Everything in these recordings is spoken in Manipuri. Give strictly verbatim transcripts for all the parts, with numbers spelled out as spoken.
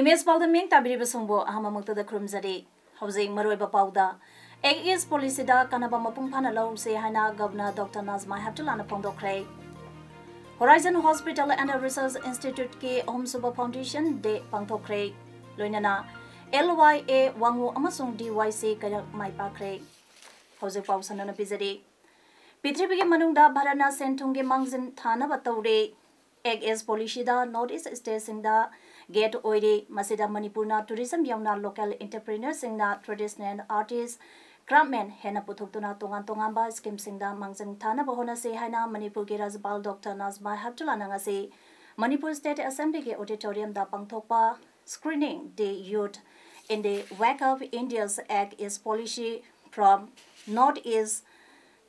ꯏꯃꯦꯖ ꯄꯥꯎꯗꯝ ꯃꯤꯡ ꯇꯥꯕꯤꯔꯤꯕꯁꯤꯡꯕꯨ ꯑꯍꯥꯟꯕꯃꯛꯇꯗ ꯈꯨꯔꯨꯝꯖꯔꯤ꯫ ꯍꯧꯖꯤꯛ ꯃꯔꯨꯑꯣꯏꯕ ꯄꯥꯎꯗ, ꯑꯦꯛ ꯏꯁ ꯄꯣꯂꯤꯁꯤꯗ ꯀꯥꯟꯅꯕ ꯃꯄꯨꯡ ꯐꯥꯅ ꯂꯧꯁꯦ ꯍꯥꯏꯅ ꯒꯕꯔꯅꯔ ꯗꯣꯛꯇꯔ ꯅꯥꯖꯃꯥ ꯍꯦꯞꯇꯨꯂꯥꯅ ꯐꯣꯡꯗꯣꯛꯈ꯭ꯔꯦ꯫ ꯍꯣꯔꯥꯏꯖꯟ ꯍꯣꯁꯄꯤꯇꯥꯜ ꯑꯦꯟ ꯔꯤꯁꯔꯁ ꯏꯟꯁꯇꯤꯇ꯭ꯌꯨꯠꯀꯤ ꯑꯍꯨꯝꯁꯨꯕ ꯐꯥꯎꯟꯗꯦꯁꯟ ꯗꯦ ꯄꯥꯡꯊꯣꯛꯈ꯭ꯔꯦ꯫ ꯂꯣꯏꯅꯅ ꯑꯦꯜ ꯋꯥꯏ ꯑꯦ ꯋꯥꯡꯉꯨ ꯑꯃꯁꯨꯡ ꯗꯤ ꯋꯥꯏ ꯁꯤ ꯀꯌꯥ ꯃꯥꯏ ꯄꯥꯛꯈ꯭ꯔꯦ꯫ ꯍꯧꯖꯤꯛ ꯄꯥꯎ ꯁꯟꯗꯣꯛꯅ ꯄꯤꯖꯔꯤ꯫ ꯄ꯭ꯔꯤꯊꯤꯕꯤꯒꯤ ꯃꯅꯨꯡꯗ ꯚꯥꯔꯠꯅ ꯁꯦꯟ ꯊꯨꯝꯒꯤ ꯃꯥꯡꯖꯤꯟ ꯊꯥꯅꯕ ꯇꯧꯔꯦ꯫ ꯑꯦꯛ ꯏꯁ ꯄꯣꯂꯤꯁꯤꯗ ꯅꯣꯔꯠ ꯏꯁ ꯁ꯭ꯇꯦꯠꯁꯤꯡꯗ ꯒꯦꯠ ꯑꯣꯏꯔꯦ꯫ ꯃꯁꯤꯗ ꯃꯅꯤꯄꯨꯔꯅ ꯇꯨꯔꯤꯖꯝ ꯌꯥꯎꯅ ꯂꯣꯀꯦꯜ ꯑꯦꯟꯇꯔꯄ꯭ꯔꯤꯅꯔꯁꯤꯡꯅ ꯇ꯭ꯔꯦꯗꯤꯁꯅꯦꯜ ꯑꯥꯔꯇꯤꯁ, ꯀ꯭ꯔꯥꯐꯃꯦꯟ ꯍꯦꯟꯅ ꯄꯨꯊꯣꯛꯇꯨꯅ ꯇꯣꯉꯥꯟ ꯇꯣꯉꯥꯟꯕ ꯁ꯭ꯀꯤꯝꯁꯤꯡꯗ ꯃꯥꯡꯖꯤꯟ ꯊꯥꯅꯕ ꯍꯣꯠꯅꯁꯤ ꯍꯥꯏꯅ ꯃꯅꯤꯄꯨꯔꯒꯤ ꯔꯥꯖ꯭ꯌꯄꯥꯜ ꯗꯣꯛꯇꯔ ꯅꯥꯖꯃꯥ ꯍꯦꯞꯇꯨꯂꯥꯅ ꯉꯁꯤ ꯃꯅꯤꯄꯨꯔ ꯁ꯭ꯇꯦꯠ ꯑꯦꯁꯦꯝꯕ꯭ꯂꯤꯒꯤ ꯑꯣꯗꯤꯇꯣꯔꯤꯌꯝꯗ ꯄꯥꯡꯊꯣꯛꯄ Screening the Youth in the Wake of India's Act East Policy from North East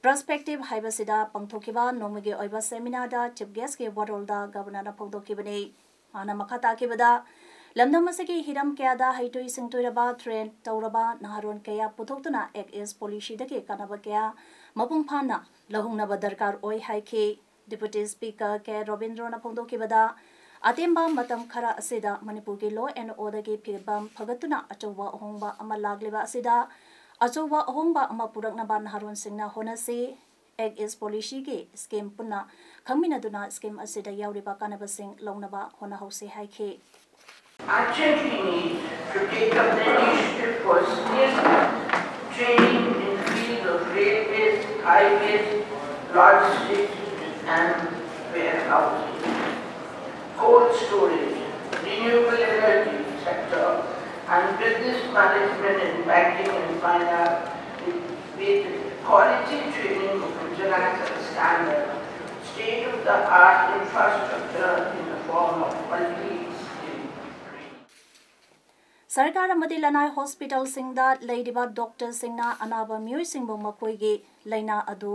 Perspective ꯍꯥꯏꯕꯁꯤꯗ ꯄꯥꯡꯊꯣꯛꯈꯤꯕ ꯅꯣꯡꯃꯒꯤ ꯑꯣꯏꯕ ꯁꯦꯃꯤꯅꯥꯔꯗ ꯆꯤꯐ ꯒꯦꯁꯀꯤ ꯋꯥꯔꯣꯜꯗ ꯒꯕꯔꯅꯔꯅ ꯐꯣꯡꯗꯣꯛꯈꯤꯕꯅꯤ꯫ ꯃꯥꯅ ꯃꯈꯥ ꯇꯥꯈꯤꯕꯗ, ꯂꯝꯗꯝ ꯑꯁꯤꯒꯤ ꯍꯤꯔꯝ ꯀꯌꯥꯗ ꯍꯩꯊꯣꯏ ꯁꯤꯡꯊꯣꯏꯔꯕ ꯇ꯭ꯔꯦꯟ ꯇꯧꯔꯕ ꯅꯍꯥꯔꯣꯜ ꯀꯌꯥ ꯄꯨꯊꯣꯛꯇꯨꯅ ꯑꯦꯛ ꯏꯁ ꯄꯣꯂꯤꯁꯤꯗꯒꯤ ꯀꯥꯟꯅꯕ ꯀꯌꯥ ꯃꯄꯨꯡ ꯐꯥꯅ ꯂꯧꯍꯧꯅꯕ ꯗꯔꯀꯥꯔ ꯑꯣꯏ ꯍꯥꯏꯈꯤ꯫ ꯗꯤꯄꯨꯇꯤ ꯁ꯭ꯄꯤꯀꯔ ꯀꯦ ꯔꯣꯕꯤꯟꯗ꯭ꯔꯣꯅ ꯐꯣꯡꯗꯣꯛꯈꯤꯕꯗ, ꯑꯇꯦꯟꯕ ꯃꯇꯝ ꯈꯔ ꯑꯁꯤꯗ ꯃꯅꯤꯄꯨꯔꯒꯤ ꯂꯣ ꯑꯦꯟ ꯑꯣꯔꯗꯔꯒꯤ ꯐꯤꯕꯝ ꯐꯒꯠꯇꯨꯅ ꯑꯆꯧꯕ ꯑꯍꯣꯡꯕ ꯑꯃ ꯂꯥꯛꯂꯤꯕ ꯑꯁꯤꯗ ꯑꯆꯧꯕ ꯑꯍꯣꯡꯕ ꯑꯃ ꯄꯨꯔꯛꯅꯕ ꯅꯍꯥꯔꯣꯜꯁꯤꯡꯅ ꯍꯣꯠꯅꯁꯤ꯫ ꯑꯦꯛ ꯏꯁ ꯄꯣꯂꯤꯁꯤꯒꯤ ꯁ꯭ꯀꯤꯝ ꯄꯨꯟꯅ ꯈꯪꯃꯤꯟꯅꯗꯨꯅ ꯁ꯭ꯀꯤꯝ ꯑꯁꯤꯗ ꯌꯥꯎꯔꯤꯕ ꯀꯥꯟꯅꯕꯁꯤꯡ ꯂꯧꯅꯕ ꯍꯣꯠꯅꯍꯧꯁꯤ ꯍꯥꯏꯈꯤ꯫ Urgently need to take up the initiative for serious training in field of railways, highways, logistics and warehousing, cold storage, renewable energy sector and business management in banking and finance with quality training of international standard, state of the art infrastructure in the form of multi-skill training. ꯁꯔꯀꯥꯔ ꯑꯃꯗꯤ ꯂꯅꯥꯏ ꯍꯣꯁꯄꯤꯇꯥꯜꯁꯤꯡꯗ ꯂꯩꯔꯤꯕ ꯗꯣꯛꯇꯔꯁꯤꯡꯅ ꯑꯅꯥꯕ ꯃꯤꯑꯣꯏꯁꯤꯡꯕꯨ ꯃꯈꯣꯏꯒꯤ ꯂꯥꯏꯅꯥ ꯑꯗꯨ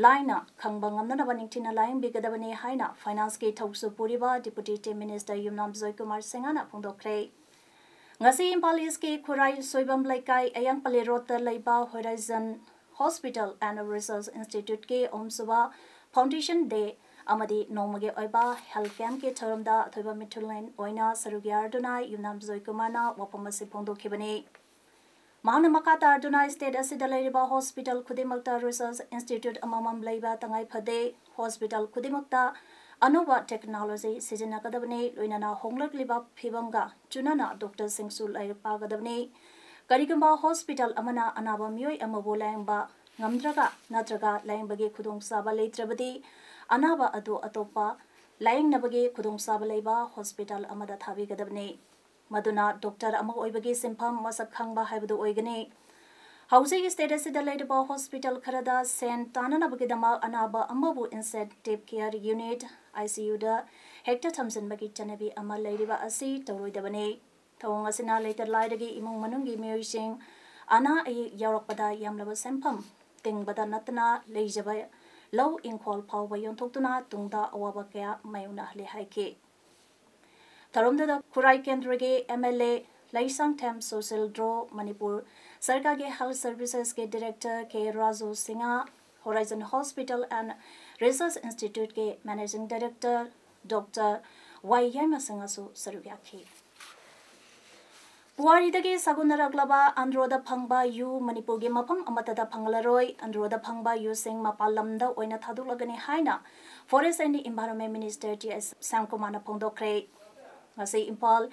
ꯂꯥꯏꯅ ꯈꯪꯕ ꯉꯝꯅꯅꯕ ꯅꯤꯡꯊꯤꯅ ꯂꯥꯌꯦꯡꯕꯤꯒꯗꯕꯅꯤ ꯍꯥꯏꯅ ꯐꯥꯏꯅꯥꯟꯁꯀꯤ ꯊꯧꯁꯨ ꯄꯨꯔꯤꯕ ꯗꯤꯄꯨꯇꯤ ꯆꯤꯐ ꯃꯤꯅꯤꯁꯇꯔ ꯌꯨꯝꯅꯥꯝ ꯖꯣꯏꯀꯨꯃꯥꯔ ꯁꯤꯡꯍꯅ ꯐꯣꯡꯗꯣꯛꯈ꯭ꯔꯦ꯫ ꯉꯁꯤ ꯏꯝꯐꯥꯜ ꯏꯁꯀꯤ ꯈꯨꯔꯥꯏ ꯁꯣꯏꯕꯝ ꯂꯩꯀꯥꯏ ꯑꯌꯥꯡꯄꯜꯂꯤ ꯔꯣꯗꯇ ꯂꯩꯕ ꯍꯣꯔꯥꯏꯖꯟ ꯍꯣꯁꯄꯤꯇꯥꯜ ꯑꯦꯟ ꯔꯤꯁꯔꯁ ꯏꯟꯁꯇꯤꯇ꯭ꯌꯨꯠꯀꯤ ꯑꯍꯨꯝꯁꯨꯕ ꯐꯥꯎꯟꯗꯦꯁꯟ ꯗꯦ ꯑꯃꯗꯤ ꯅꯣꯡꯃꯒꯤ ꯑꯣꯏꯕ ꯍꯦꯜꯊ ꯀꯦꯝꯞꯀꯤ ꯊꯧꯔꯝꯗ ꯑꯊꯣꯏꯕ ꯃꯤꯊꯨꯡꯂꯦꯟ ꯑꯣꯏꯅ ꯁꯔꯨꯛ ꯌꯥꯔꯗꯨꯅ ꯌꯨꯝꯅꯥꯝ ꯖꯣꯏꯀꯨꯃꯥꯔꯅ ꯋꯥꯐꯝ ꯑꯁꯤ ꯐꯣꯡꯗꯣꯛꯈꯤꯕꯅꯤ꯫ ꯃꯍꯥꯛꯅ ꯃꯈꯥ ꯇꯥꯗꯨꯅ ꯁ꯭ꯇꯦꯠ ꯑꯁꯤꯗ ꯂꯩꯔꯤꯕ ꯍꯣꯁꯄꯤꯇꯥꯜ ꯈꯨꯗꯤꯡꯃꯛꯇ ꯔꯤꯁꯔꯁ ꯏꯟꯁꯇꯤꯇ꯭ꯌꯨꯠ ꯑꯃꯃꯝ ꯂꯩꯕ ꯇꯉꯥꯏ ꯐꯗꯦ꯫ ꯍꯣꯁꯄꯤꯇꯥꯜ ꯈꯨꯗꯤꯡꯃꯛꯇ ꯑꯅꯧꯕ ꯇꯦꯛꯅꯣꯂꯣꯖꯤ ꯁꯤꯖꯤꯟꯅꯒꯗꯕꯅꯤ, ꯂꯣꯏꯅꯅ ꯍꯣꯡꯂꯛꯂꯤꯕ ꯐꯤꯕꯝꯒ ꯆꯨꯅꯅ ꯗꯣꯛꯇꯔꯁꯤꯡꯁꯨ ꯂꯥꯏꯔꯤꯛ ꯄꯥꯒꯗꯕꯅꯤ꯫ ꯀꯔꯤꯒꯨꯝꯕ ꯍꯣꯁꯄꯤꯇꯥꯜ ꯑꯃꯅ ꯑꯅꯥꯕ ꯃꯤꯑꯣꯏ ꯑꯃꯕꯨ ꯂꯥꯌꯦꯡꯕ ꯉꯝꯗ꯭ꯔꯒ ꯅꯠꯇ꯭ꯔꯒ ꯂꯥꯌꯦꯡꯕꯒꯤ ꯈꯨꯗꯣꯡꯆꯥꯕ ꯂꯩꯇ꯭ꯔꯕꯗꯤ, ꯑꯅꯥꯕ ꯑꯗꯨ ꯑꯇꯣꯞꯄ ꯂꯥꯌꯦꯡꯅꯕꯒꯤ ꯈꯨꯗꯣꯡꯆꯥꯕ ꯂꯩꯕ ꯍꯣꯁꯄꯤꯇꯥꯜ ꯑꯃꯗ ꯊꯥꯕꯤꯒꯗꯕꯅꯤ꯫ ꯃꯗꯨꯅ ꯗꯣꯛꯇꯔ ꯑꯃ ꯑꯣꯏꯕꯒꯤ ꯁꯤꯟꯐꯝ ꯃꯁꯛ ꯈꯪꯕ ꯍꯥꯏꯕꯗꯨ ꯑꯣꯏꯒꯅꯤ꯫ ꯍꯧꯖꯤꯛ ꯁ꯭ꯇꯦꯠ ꯑꯁꯤꯗ ꯂꯩꯔꯤꯕ ꯍꯣꯁꯄꯤꯇꯥꯜ ꯈꯔꯗ ꯁꯦꯟ ꯇꯥꯅꯅꯕꯒꯤꯗꯃꯛ ꯑꯅꯥꯕ ꯑꯃꯕꯨ ꯏꯟꯇꯦꯟꯁꯤꯚ ꯀꯦꯌꯔ ꯌꯨꯅꯤꯠ, ꯑꯥꯏ ꯁꯤ ꯌꯨꯗ ꯍꯦꯛꯇ ꯊꯝꯖꯤꯟꯕꯒꯤ ꯆꯠꯅꯕꯤ ꯑꯃ ꯂꯩꯔꯤꯕ ꯑꯁꯤ ꯇꯧꯔꯣꯏꯗꯕꯅꯤ꯫ ꯊꯧꯑꯣꯡ ꯑꯁꯤꯅ ꯂꯩꯇ ꯂꯥꯏꯔꯒꯤ ꯏꯃꯨꯡ ꯃꯅꯨꯡꯒꯤ ꯃꯤꯑꯣꯏꯁꯤꯡ ꯑꯅꯥ ꯑꯌꯦꯛ ꯌꯥꯎꯔꯛꯄꯗ ꯌꯥꯝꯂꯕ ꯁꯦꯟꯐꯝ ꯇꯤꯡꯕꯗ ꯅꯠꯇꯅ ꯂꯩꯖꯕ ꯂꯧ ꯏꯪꯈꯣꯜ ꯐꯥꯎꯕ ꯌꯣꯟꯊꯣꯛꯇꯨꯅ ꯇꯨꯡꯗ ꯑꯋꯥꯕ ꯀꯌꯥ ꯃꯥꯌꯣꯛꯅꯍꯜꯂꯦ ꯍꯥꯏꯈꯤ꯫ ꯊꯧꯔꯝꯗꯨꯗ ꯈꯨꯔꯥꯏ ꯀꯦꯟꯗ꯭ꯔꯒꯤ M L A Leishangthem Sushil Dro, Manipur ꯁꯔꯀꯥꯔꯒꯤ ꯍꯦꯜꯊ ꯁꯔꯚꯤꯁꯦꯁꯀꯤ director K Raju Singh, horizon hospital and research ꯏꯟꯁꯇꯤꯇ꯭ꯌꯨꯠꯀꯤ ꯃꯦꯅꯦꯖꯤꯡ ꯗꯥꯏꯔꯦꯛꯇꯔ ꯗꯣꯛꯇꯔ ꯋꯥꯏ ꯌꯥꯏꯃꯁꯤꯡꯍꯁꯨ ꯁꯔꯨꯛ ꯌꯥꯈꯤ꯫ ꯄꯨꯋꯥꯔꯤꯗꯒꯤ ꯁꯥꯒꯣꯟꯅꯔꯛꯂꯕ ꯑꯟꯗ꯭ꯔꯣꯗ ꯐꯪꯕ ꯌꯨ ꯃꯅꯤꯄꯨꯔꯒꯤ ꯃꯐꯝ ꯑꯃꯠꯇꯗ ꯐꯪꯂꯔꯣꯏ꯫ ꯑꯟꯗ꯭ꯔꯣꯗ ꯐꯪꯕ ꯌꯨꯁꯤꯡ ꯃꯄꯥꯟ ꯂꯝꯗ ꯑꯣꯏꯅ ꯊꯥꯗꯣꯛꯂꯒꯅꯤ ꯍꯥꯏꯅ forest and environment minister T S ꯁ꯭ꯌꯥꯝꯀꯨꯃꯥꯔꯅ ꯐꯣꯡꯗꯣꯛꯈ꯭ꯔꯦ꯫ ꯉꯁꯤ ꯏꯝꯐꯥꯜ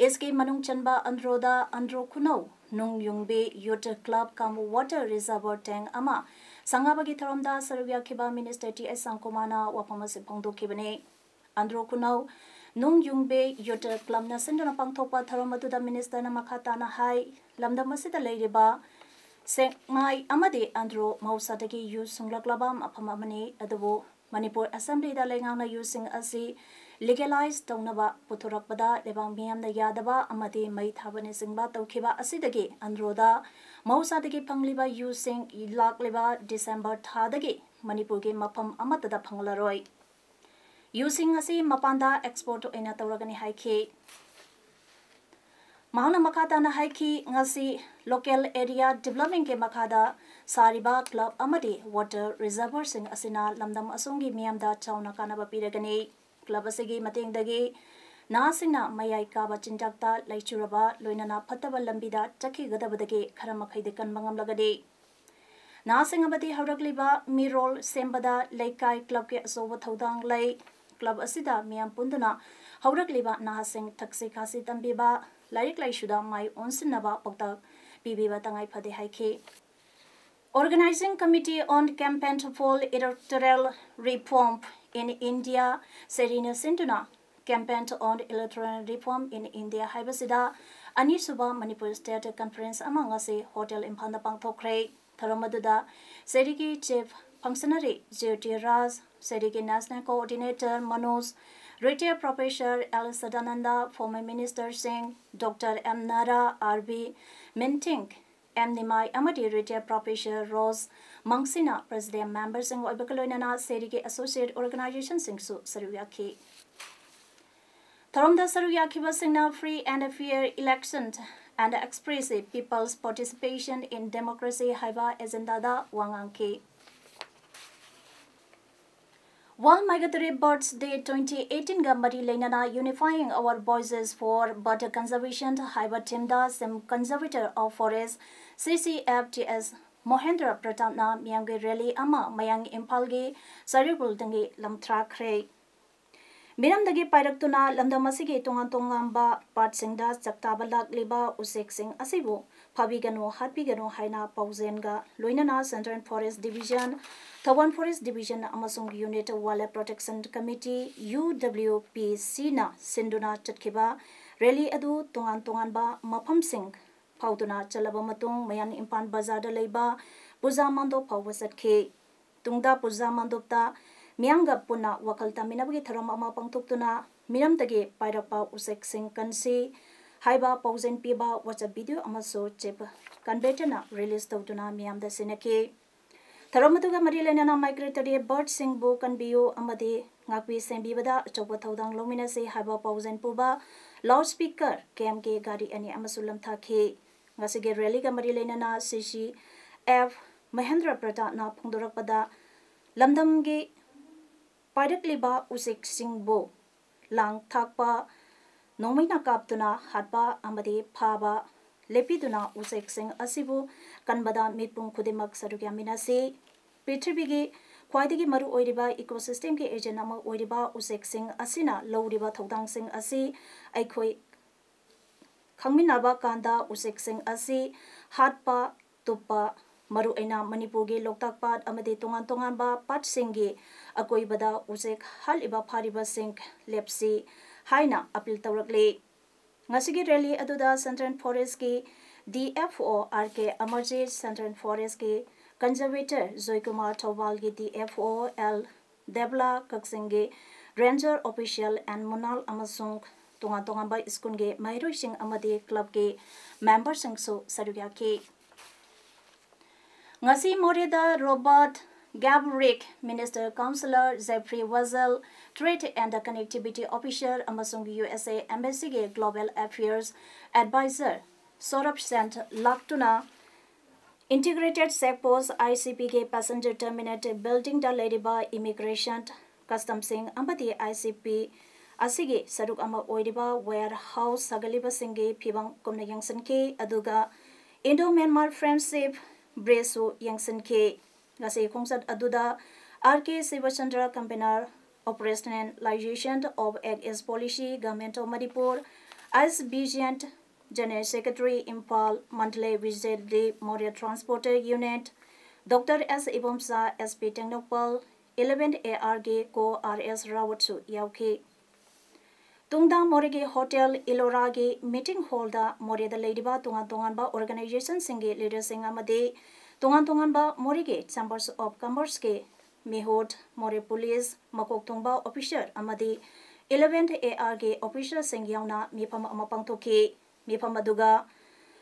ꯏꯁꯀꯤ ꯃꯅꯨꯡ ꯆꯟꯕ ꯑꯟꯗ꯭ꯔꯣꯗ ꯑꯟꯗ꯭ꯔꯣ ꯈꯨꯅꯧ ꯅꯨꯡ ꯌꯨꯡꯕꯤ ꯌꯨꯠ ꯀ꯭ꯂꯕ ꯀꯝ ꯋꯥꯇꯔ ꯔꯤꯖꯔꯚꯔ ꯇꯦꯡ ꯑꯃ ꯁꯪꯒꯥꯕꯒꯤ ꯊꯧꯔꯝꯗ ꯁꯔꯨꯛ ꯌꯥꯈꯤꯕ ꯃꯤꯅꯤꯁꯇꯔ ꯇꯤ ꯑꯦꯁ ꯁ꯭ꯌꯥꯝꯀꯨꯃꯥꯔꯅ ꯋꯥꯐꯝ ꯑꯁꯤ ꯐꯣꯡꯗꯣꯛꯈꯤꯕꯅꯤ꯫ ꯑꯟꯗ꯭ꯔꯣ ꯈꯨꯅꯧ ꯅꯨꯡ ꯌꯨꯡꯕꯤ ꯌꯨꯠ ꯀ꯭ꯂꯕꯅ ꯁꯤꯟꯗꯨꯅ ꯄꯥꯡꯊꯣꯛꯄ ꯊꯧꯔꯝ ꯑꯗꯨꯗ ꯃꯤꯅꯤꯁꯇꯔꯅ ꯃꯈꯥ ꯇꯥꯅ ꯍꯥꯏ, ꯂꯝꯗꯝ ꯑꯁꯤꯗ ꯂꯩꯔꯤꯕ ꯁꯦꯛꯃꯥꯏ ꯑꯃꯗꯤ ꯑꯟꯗ꯭ꯔꯣ ꯃꯍꯧꯁꯥꯗꯒꯤ ꯌꯨ ꯁꯨꯡꯂꯛꯂꯕ ꯃꯐꯝ ꯑꯃꯅꯤ, ꯑꯗꯨꯕꯨ ꯃꯅꯤꯄꯨꯔ ꯑꯦꯁꯦꯝꯕ꯭ꯂꯤꯗ ꯂꯩꯉꯥꯛꯅ ꯌꯨꯁꯤꯡ ꯑꯁꯤ ꯂꯤꯒꯦꯂꯥꯏꯖ ꯇꯧꯅꯕ ꯄꯨꯊꯣꯔꯛꯄꯗ ꯂꯩꯕꯥꯛ ꯃꯤꯌꯥꯝꯅ ꯌꯥꯗꯕ ꯑꯃꯗꯤ ꯃꯩ ꯊꯥꯕꯅꯆꯤꯡꯕ ꯇꯧꯈꯤꯕ ꯑꯁꯤꯗꯒꯤ ꯑꯟꯗ꯭ꯔꯣꯗ ꯃꯍꯧꯁꯥꯗꯒꯤ ꯐꯪꯂꯤꯕ ꯌꯨꯁꯤꯡ ꯂꯥꯛꯂꯤꯕ ꯗꯤꯁꯦꯝꯕꯔ ꯊꯥꯗꯒꯤ ꯃꯅꯤꯄꯨꯔꯒꯤ ꯃꯐꯝ ꯑꯃꯠꯇꯗ ꯐꯪꯂꯔꯣꯏ꯫ ꯌꯨꯁꯤꯡ ꯑꯁꯤ ꯃꯄꯥꯟꯗ ꯑꯦꯛꯁꯄꯣꯔꯠ ꯑꯣꯏꯅ ꯇꯧꯔꯒꯅꯤ ꯍꯥꯏꯈꯤ꯫ ꯃꯍꯥꯛꯅ ꯃꯈꯥ ꯇꯥꯅ ꯍꯥꯏꯈꯤ, ꯉꯁꯤ ꯂꯣꯀꯦꯜ ꯑꯦꯔꯤꯌꯥ ꯗꯤꯕꯂꯞꯃꯦꯟꯒꯤ ꯃꯈꯥꯗ ꯁꯥꯔꯤꯕ ꯀ꯭ꯂꯕ ꯑꯃꯗꯤ ꯋꯥꯇꯔ ꯔꯤꯖꯔꯚꯔꯁꯤꯡ ꯑꯁꯤꯅ ꯂꯝꯗꯝ ꯑꯁꯣꯝꯒꯤ ꯃꯤꯌꯥꯝꯗ ꯆꯥꯎꯅ ꯀꯥꯟꯅꯕ ꯄꯤꯔꯒꯅꯤ꯫ ꯀ꯭ꯂꯕ ꯑꯁꯤꯒꯤ ꯃꯇꯦꯡꯗꯒꯤ ꯅꯍꯥꯁꯤꯡꯅ ꯃꯌꯥꯏ ꯀꯥꯕ ꯆꯤꯟꯖꯥꯛꯇ ꯂꯩꯆꯨꯔꯕ ꯂꯣꯏꯅꯅ ꯐꯠꯇꯕ ꯂꯝꯕꯤꯗ ꯆꯠꯈꯤꯒꯗꯕꯗꯒꯤ ꯈꯔ ꯃꯈꯩꯗꯤ ꯀꯟꯕ ꯉꯝꯂꯒꯅꯤ꯫ ꯅꯍꯥꯁꯤꯡ ꯑꯃꯗꯤ ꯍꯧꯔꯛꯂꯤꯕ ꯃꯤꯔꯣꯜ ꯁꯦꯝꯕꯗ ꯂꯩꯀꯥꯏ ꯀ꯭ꯂꯕꯀꯤ ꯑꯆꯧꯕ ꯊꯧꯗꯥꯡ ꯂꯩ꯫ ꯀ꯭ꯂꯕ ꯑꯁꯤꯗ ꯃꯤꯌꯥꯝ ꯄꯨꯟꯗꯨꯅ ꯍꯧꯔꯛꯂꯤꯕ ꯅꯍꯥꯁꯤꯡ ꯊꯛꯁꯤ ꯈꯥꯁꯤ ꯇꯝꯕꯤꯕ, ꯂꯥꯏꯔꯤꯛ ꯂꯥꯏꯁꯨꯗ ꯃꯥꯏ ꯑꯣꯟꯁꯤꯟꯅꯕ ꯄꯥꯎꯇꯥꯛ ꯄꯤꯕꯤꯕ ꯇꯉꯥꯏ ꯐꯗꯦ ꯍꯥꯏꯈꯤ꯫ Organizing Committee on Campaign for Electoral Reform in India, ꯁꯦꯔꯤꯅ ꯁꯤꯟꯗꯨꯅ Campaign on Electoral Reform in India ꯍꯥꯏꯕꯁꯤꯗ ꯑꯅꯤꯁꯨꯕ ꯃꯅꯤꯄꯨꯔ ꯁ꯭ꯇꯦꯠ ꯀꯟꯐꯔꯦꯟꯁ ꯑꯃ ꯉꯁꯤ ꯍꯣꯇꯦꯜ ꯏꯝꯐꯥꯜꯗ ꯄꯥꯡꯊꯣꯛꯈ꯭ꯔꯦ꯫ ꯊꯧꯔꯝ ꯑꯗꯨꯗ ꯁꯦꯔꯤꯒꯤ ꯆꯤꯐ ꯐꯪꯁꯅꯔꯤ ꯖ꯭ꯌꯣꯇꯤ ꯔꯥꯖ, ꯁꯦꯔꯤꯒꯤ national coordinator Manoj, retired professor L Sadanand, former ꯃꯤꯅꯤꯁꯇꯔꯁꯤꯡ doctor M Nara, R B Minthing, M Nimai ꯑꯃꯗꯤ ꯔꯤꯇꯥꯌꯔ ꯄ꯭ꯔꯣꯐꯦꯁꯔ ꯔꯣꯖ ꯃꯪꯁꯤꯅ ꯄ꯭ꯔꯦꯁꯤꯗꯦꯟ ꯃꯦꯝꯕꯔꯁꯤꯡ ꯑꯣꯏꯕꯒ ꯂꯣꯏꯅꯅ ꯁꯦꯔꯤꯒꯤ ꯑꯦꯁꯣꯁꯤꯌꯦꯠ ꯑꯣꯔꯒꯅꯥꯏꯖꯦꯁꯟꯁꯤꯡꯁꯨ ꯁꯔꯨꯛ ꯌꯥꯈꯤ꯫ ꯊꯧꯔꯝꯗ ꯁꯔꯨꯛ ꯌꯥꯈꯤꯕꯁꯤꯡꯅ Free and Fair Election and Expressive People's Participation in Democracy ꯍꯥꯏꯕ ꯑꯦꯖꯦꯟꯗꯥꯗ ꯋꯥ ꯉꯥꯡꯈꯤ꯫ World Migratory Birds Day twenty eighteen ꯒ ꯃꯔꯤ ꯂꯩꯅꯅ Unifying Our Voices for Bird Conservation ꯍꯥꯏꯕ ꯊꯤꯝꯗ ꯁꯤꯝ ꯀꯟꯖꯔꯚꯦꯇꯔ ꯑꯣꯐ ꯐꯣꯔꯦꯁ, ꯁꯤ ꯁꯤ ꯑꯦꯐ ꯇꯤ ꯑꯦꯁ, ꯃꯣꯍꯦꯟꯗ꯭ꯔ ꯄ꯭ꯔꯇꯥꯞꯅ ꯃꯤꯌꯥꯝꯒꯤ ꯔꯦꯂꯤ ꯑꯃ ꯃꯌꯥꯡ ꯏꯝꯐꯥꯜꯒꯤ ꯆꯥꯔꯤꯕꯨꯜꯗꯒꯤ ꯂꯝꯊ꯭ꯔꯥꯈ꯭ꯔꯦ꯫ ꯃꯤꯔꯝꯗꯒꯤ ꯄꯥꯏꯔꯛꯇꯨꯅ ꯂꯝꯗꯝ ꯑꯁꯤꯒꯤ ꯇꯣꯉꯥꯟ ꯇꯣꯉꯥꯟꯕ ꯄꯥꯠꯁꯤꯡꯗ ꯆꯥꯛꯇꯥꯕ ꯂꯥꯛꯂꯤꯕ ꯎꯆꯦꯛꯁꯤꯡ ꯑꯁꯤꯕꯨ ꯐꯥꯕꯤꯒꯅꯨ, ꯍꯥꯠꯄꯤꯒꯅꯨ ꯍꯥꯏꯅ ꯄꯥꯎꯖꯦꯜꯒ ꯂꯣꯏꯅꯅ Central Forest Division, Thoubal Forest Division ꯑꯃꯁꯨꯡ Unit Wildlife Protection Committee, U W P ꯁꯤꯅ ꯁꯤꯟꯗꯨꯅ ꯆꯠꯈꯤꯕ ꯔꯦꯂꯤ ꯑꯗꯨ ꯇꯣꯉꯥꯟ ꯇꯣꯉꯥꯟꯕ ꯃꯐꯝꯁꯤꯡ ꯐꯥꯎꯗꯨꯅ ꯆꯠꯂꯕ ꯃꯇꯨꯡ ꯃꯌꯥꯡ ꯏꯝꯐꯥꯜ ꯕꯖꯥꯔꯗ ꯂꯩꯕ ꯄꯨꯖꯥ ꯃꯥꯟꯗꯣꯞ ꯐꯥꯎꯕ ꯆꯠꯈꯤ꯫ ꯇꯨꯡꯗ ꯄꯨꯖꯥ ꯃꯥꯟꯗꯣꯞꯇ ꯃꯤꯌꯥꯝꯒ ꯄꯨꯟꯅ ꯋꯥꯈꯜ ꯇꯥꯃꯤꯟꯅꯕꯒꯤ ꯊꯧꯔꯝ ꯑꯃ ꯄꯥꯡꯊꯣꯛꯇꯨꯅ ꯃꯤꯔꯝꯗꯒꯤ ꯄꯥꯏꯔꯛꯄ ꯎꯆꯦꯛꯁꯤꯡ ꯀꯟꯁꯤ ꯍꯥꯏꯕ ꯄꯥꯎꯖꯦꯜ ꯄꯤꯕ WhatsApp video ꯑꯃꯁꯨ ꯆꯦꯞ ꯀꯟꯕꯦꯇꯅ release ꯇꯧꯗꯨꯅ ꯃꯤꯌꯥꯝꯗ ꯁꯤꯟꯅꯈꯤ꯫ ꯊꯧꯔꯝ ꯑꯗꯨꯒ ꯃꯔꯤ ꯂꯩꯅꯅ migratory birdꯁꯤꯡꯕꯨ ꯀꯟꯕꯤꯌꯨ ꯑꯃꯗꯤ ꯉꯥꯛꯄꯤ ꯁꯦꯟꯕꯤꯕꯗ ꯑꯆꯧꯕ ꯊꯧꯗꯥꯡ ꯂꯧꯃꯤꯟꯅꯁꯤ ꯍꯥꯏꯕ ꯄꯥꯎꯖꯦꯜ ꯄꯨꯕ loudspeaker, ꯀꯦꯝꯒꯤ ꯒꯥꯔꯤ ꯑꯅꯤ ꯑꯃꯁꯨ ꯂꯝꯊꯥꯈꯤ꯫ ꯉꯁꯤꯒꯤ rallyꯒ ꯃꯔꯤ ꯂꯩꯅꯅ CCF ꯃꯍꯦꯟꯗ꯭ꯔ ꯄ꯭ꯔꯇꯥꯞꯅ ꯐꯣꯡꯗꯣꯔꯛꯄꯗ, ꯂꯝꯗꯝꯒꯤ ꯄꯥꯏꯔꯛꯂꯤꯕ ꯎꯆꯦꯛꯁꯤꯡꯕꯨ ꯂꯥꯡ ꯊꯥꯛꯄ, ꯅꯣꯡꯃꯩꯅ ꯀꯥꯞꯇꯨꯅ ꯍꯥꯠꯄ ꯑꯃꯗꯤ ꯐꯥꯕ ꯂꯦꯞꯄꯤꯗꯨꯅ ꯎꯆꯦꯛꯁꯤꯡ ꯑꯁꯤꯕꯨ ꯀꯟꯕꯗ ꯃꯤꯄꯨꯝ ꯈꯨꯗꯤꯡꯃꯛ ꯁꯔꯨꯛ ꯌꯥꯃꯤꯟꯅꯁꯤ꯫ ꯄ꯭ꯔꯤꯊꯤꯕꯤꯒꯤ ꯈ꯭ꯋꯥꯏꯗꯒꯤ ꯃꯔꯨꯑꯣꯏꯔꯤꯕ ecosystemꯒꯤ agent ꯑꯃ ꯑꯣꯏꯔꯤꯕ ꯎꯆꯦꯛꯁꯤꯡ ꯑꯁꯤꯅ ꯂꯧꯔꯤꯕ ꯊꯧꯗꯥꯡꯁꯤꯡ ꯑꯁꯤ ꯑꯩꯈꯣꯏ ꯈꯪꯃꯤꯟꯅꯕ ꯀꯥꯟꯗ ꯎꯆꯦꯛꯁꯤꯡ ꯑꯁꯤ ꯍꯥꯠꯄ, ꯇꯨꯞꯄ, ꯃꯔꯨꯑꯣꯏꯅ ꯃꯅꯤꯄꯨꯔꯒꯤ ꯂꯣꯛꯇꯥꯛ ꯄꯥꯠ ꯑꯃꯗꯤ ꯇꯣꯉꯥꯟ ꯇꯣꯉꯥꯟꯕ ꯄꯥꯠꯁꯤꯡꯒꯤ ꯑꯀꯣꯏꯕꯗ ꯎꯆꯦꯛ ꯍꯥꯠꯂꯤꯕ ꯐꯥꯔꯤꯕꯁꯤꯡ ꯂꯦꯞꯁꯤ ꯍꯥꯏꯅ appeal ꯇꯧꯔꯛꯂꯤ꯫ ꯉꯁꯤꯒꯤ rally ꯑꯗꯨꯗ Central Forestꯀꯤ DFO R K Amarjit, Central Forestꯀꯤ conservator Joykumar, ꯊꯧꯕꯥꯜꯒꯤ DFO L ꯗꯦꯕꯂꯥ, ꯀꯛꯆꯤꯡꯒꯤ ranger official N ꯃꯨꯅꯥꯜ ꯑꯃꯁꯨꯡ ꯇꯣꯉꯥꯟ ꯇꯣꯉꯥꯟꯕ ꯁ꯭ꯀꯨꯜꯒꯤ ꯃꯍꯩꯔꯣꯏꯁꯤꯡ ꯑꯃꯗꯤ clubꯀꯤ memberꯁꯤꯡꯁꯨ ꯁꯔꯨꯛ ꯌꯥꯈꯤ꯫ ꯉꯁꯤ ꯃꯣꯔꯦꯗ Robert Gabrick, Minister Councillor Jeffrey Wazal, Trade and Connectivity Officer ꯑꯃꯁꯨꯡ USA Embassyꯒꯤ Global Affairs Advisor ꯁꯣꯔꯕ ꯁꯦꯟ ꯂꯥꯛꯇꯨꯅ Integrated Check Post, ICPꯒꯤ passenger terminal buildingꯗ ꯂꯩꯔꯤꯕ immigration, customꯁꯤꯡ ꯑꯃꯗꯤ ICP ꯑꯁꯤꯒꯤ ꯁꯔꯨꯛ ꯑꯃ ꯑꯣꯏꯔꯤꯕ warehouse ꯁꯥꯒꯠꯂꯤꯕꯁꯤꯡꯒꯤ ꯐꯤꯕꯝ ꯀꯨꯞꯅ ꯌꯦꯡꯁꯤꯟꯈꯤ, ꯑꯗꯨꯒ Indo-Myanmar Friendship Bridgeꯁꯨ ꯌꯦꯡꯁꯤꯟꯈꯤ꯫ ꯉꯁꯤ ꯈꯣꯡꯆꯠ ꯑꯗꯨꯗ R K Shivachandra, Convener, Operationalization of Act East Policy, Government of Manipur, S Vijayant, General Secretary, Imphal, Mandalay, Vijay Dilip, Moreh Transporter Unit, Doctor S Ibomsa, SP Tengnoupal, eleven ARꯒꯤ Co R S Rawatꯁꯨ ꯌꯥꯎꯈꯤ꯫ ꯇꯨꯡꯗ ꯃꯣꯔꯦꯒꯤ Hotel Elloraꯒꯤ meeting hallꯗ ꯃꯣꯔꯦꯗ ꯂꯩꯔꯤꯕ ꯇꯣꯉꯥꯟ ꯇꯣꯉꯥꯟꯕ organizationꯁꯤꯡꯒꯤ leaderꯁꯤꯡ ꯑꯃꯗꯤ ꯇꯣꯉꯥꯟ ꯇꯣꯉꯥꯟꯕ ꯃꯣꯔꯦꯒꯤ Chambers of Commerceꯀꯤ ꯃꯤꯍꯨꯠ, ꯃꯣꯔꯦ ꯄꯨꯂꯤꯁ ꯃꯀꯣꯛ ꯊꯣꯡꯕ ꯑꯣꯐꯤꯁꯥꯔ ꯑꯃꯗꯤ eleventh AR ꯒꯤ ꯑꯣꯐꯤꯁꯥꯔꯁꯤꯡ ꯌꯥꯎꯅ ꯃꯤꯐꯝ ꯑꯃ ꯄꯥꯡꯊꯣꯛꯈꯤ꯫ ꯃꯤꯐꯝ ꯑꯗꯨꯒ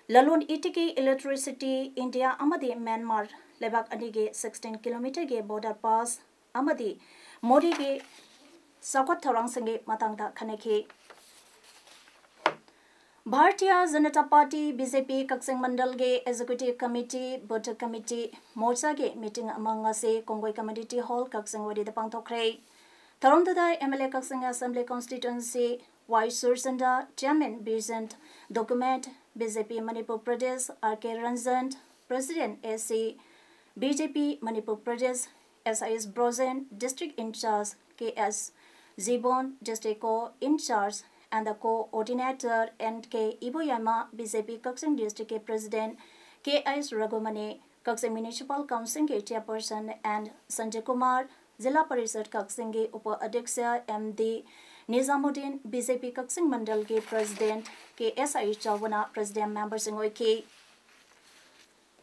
ꯂꯂꯣꯟ ꯏꯇꯤꯛꯀꯤ, electricity, ꯏꯟꯗꯤꯌꯥ ꯑꯃꯗꯤ ꯃ꯭ꯌꯥꯟꯃꯥꯔ ꯂꯩꯕꯥꯛ ꯑꯅꯤꯒꯤ sixteen kilometre ꯒꯤ border pass ꯑꯃꯗꯤ ꯃꯣꯔꯦꯒꯤ ꯆꯥꯎꯈꯠ ꯊꯧꯔꯥꯡꯁꯤꯡꯒꯤ ꯃꯇꯥꯡꯗ ꯈꯟꯅꯈꯤ꯫ ꯚꯥꯔꯇꯤꯌ ꯖꯅꯇꯥ ꯄꯥꯔꯇꯤ, BJP, ꯀꯛꯆꯤꯡ ꯃꯟꯗꯜꯒꯤ executive committee, booth committee, ꯃꯣꯔꯆꯥꯒꯤ meeting ꯑꯃ ꯉꯁꯤ ꯀꯣꯡꯒꯣꯏ community hall ꯀꯛꯆꯤꯡ ꯋꯥꯏꯔꯤꯗ ꯄꯥꯡꯊꯣꯛꯈ꯭ꯔꯦ꯫ ꯊꯧꯔꯝꯗꯨꯗ MLA Kakching Assembly Constituency Y Surchandra, Chairman Bijen Dokumen, BJP Manipur Pradesh R K Ranjan, President AC, BJP Manipur Pradesh S I S Brojen, District Incharge K S Jibon, District Co Incharge and the Coordinator N K Iboyaima, BJP Kakching District ꯀꯤ President K S Raghumani, Kakching Municipal Council ꯒꯤ Chairperson N ꯁꯟꯖꯌ ꯀꯨꯃꯥꯔ, ꯖꯤꯂꯥ ꯄꯔꯤꯁꯗ ꯀꯛꯆꯤꯡꯒꯤ ꯎꯄ ꯑꯗ꯭ꯌꯛꯁ M D ꯅꯤꯖꯥꯃꯨꯗꯤꯟ, BJP Kakching ꯃꯟꯗꯜꯒꯤ President K S I ꯆꯥꯎꯕꯅ President memberꯁꯤꯡ ꯑꯣꯏꯈꯤ꯫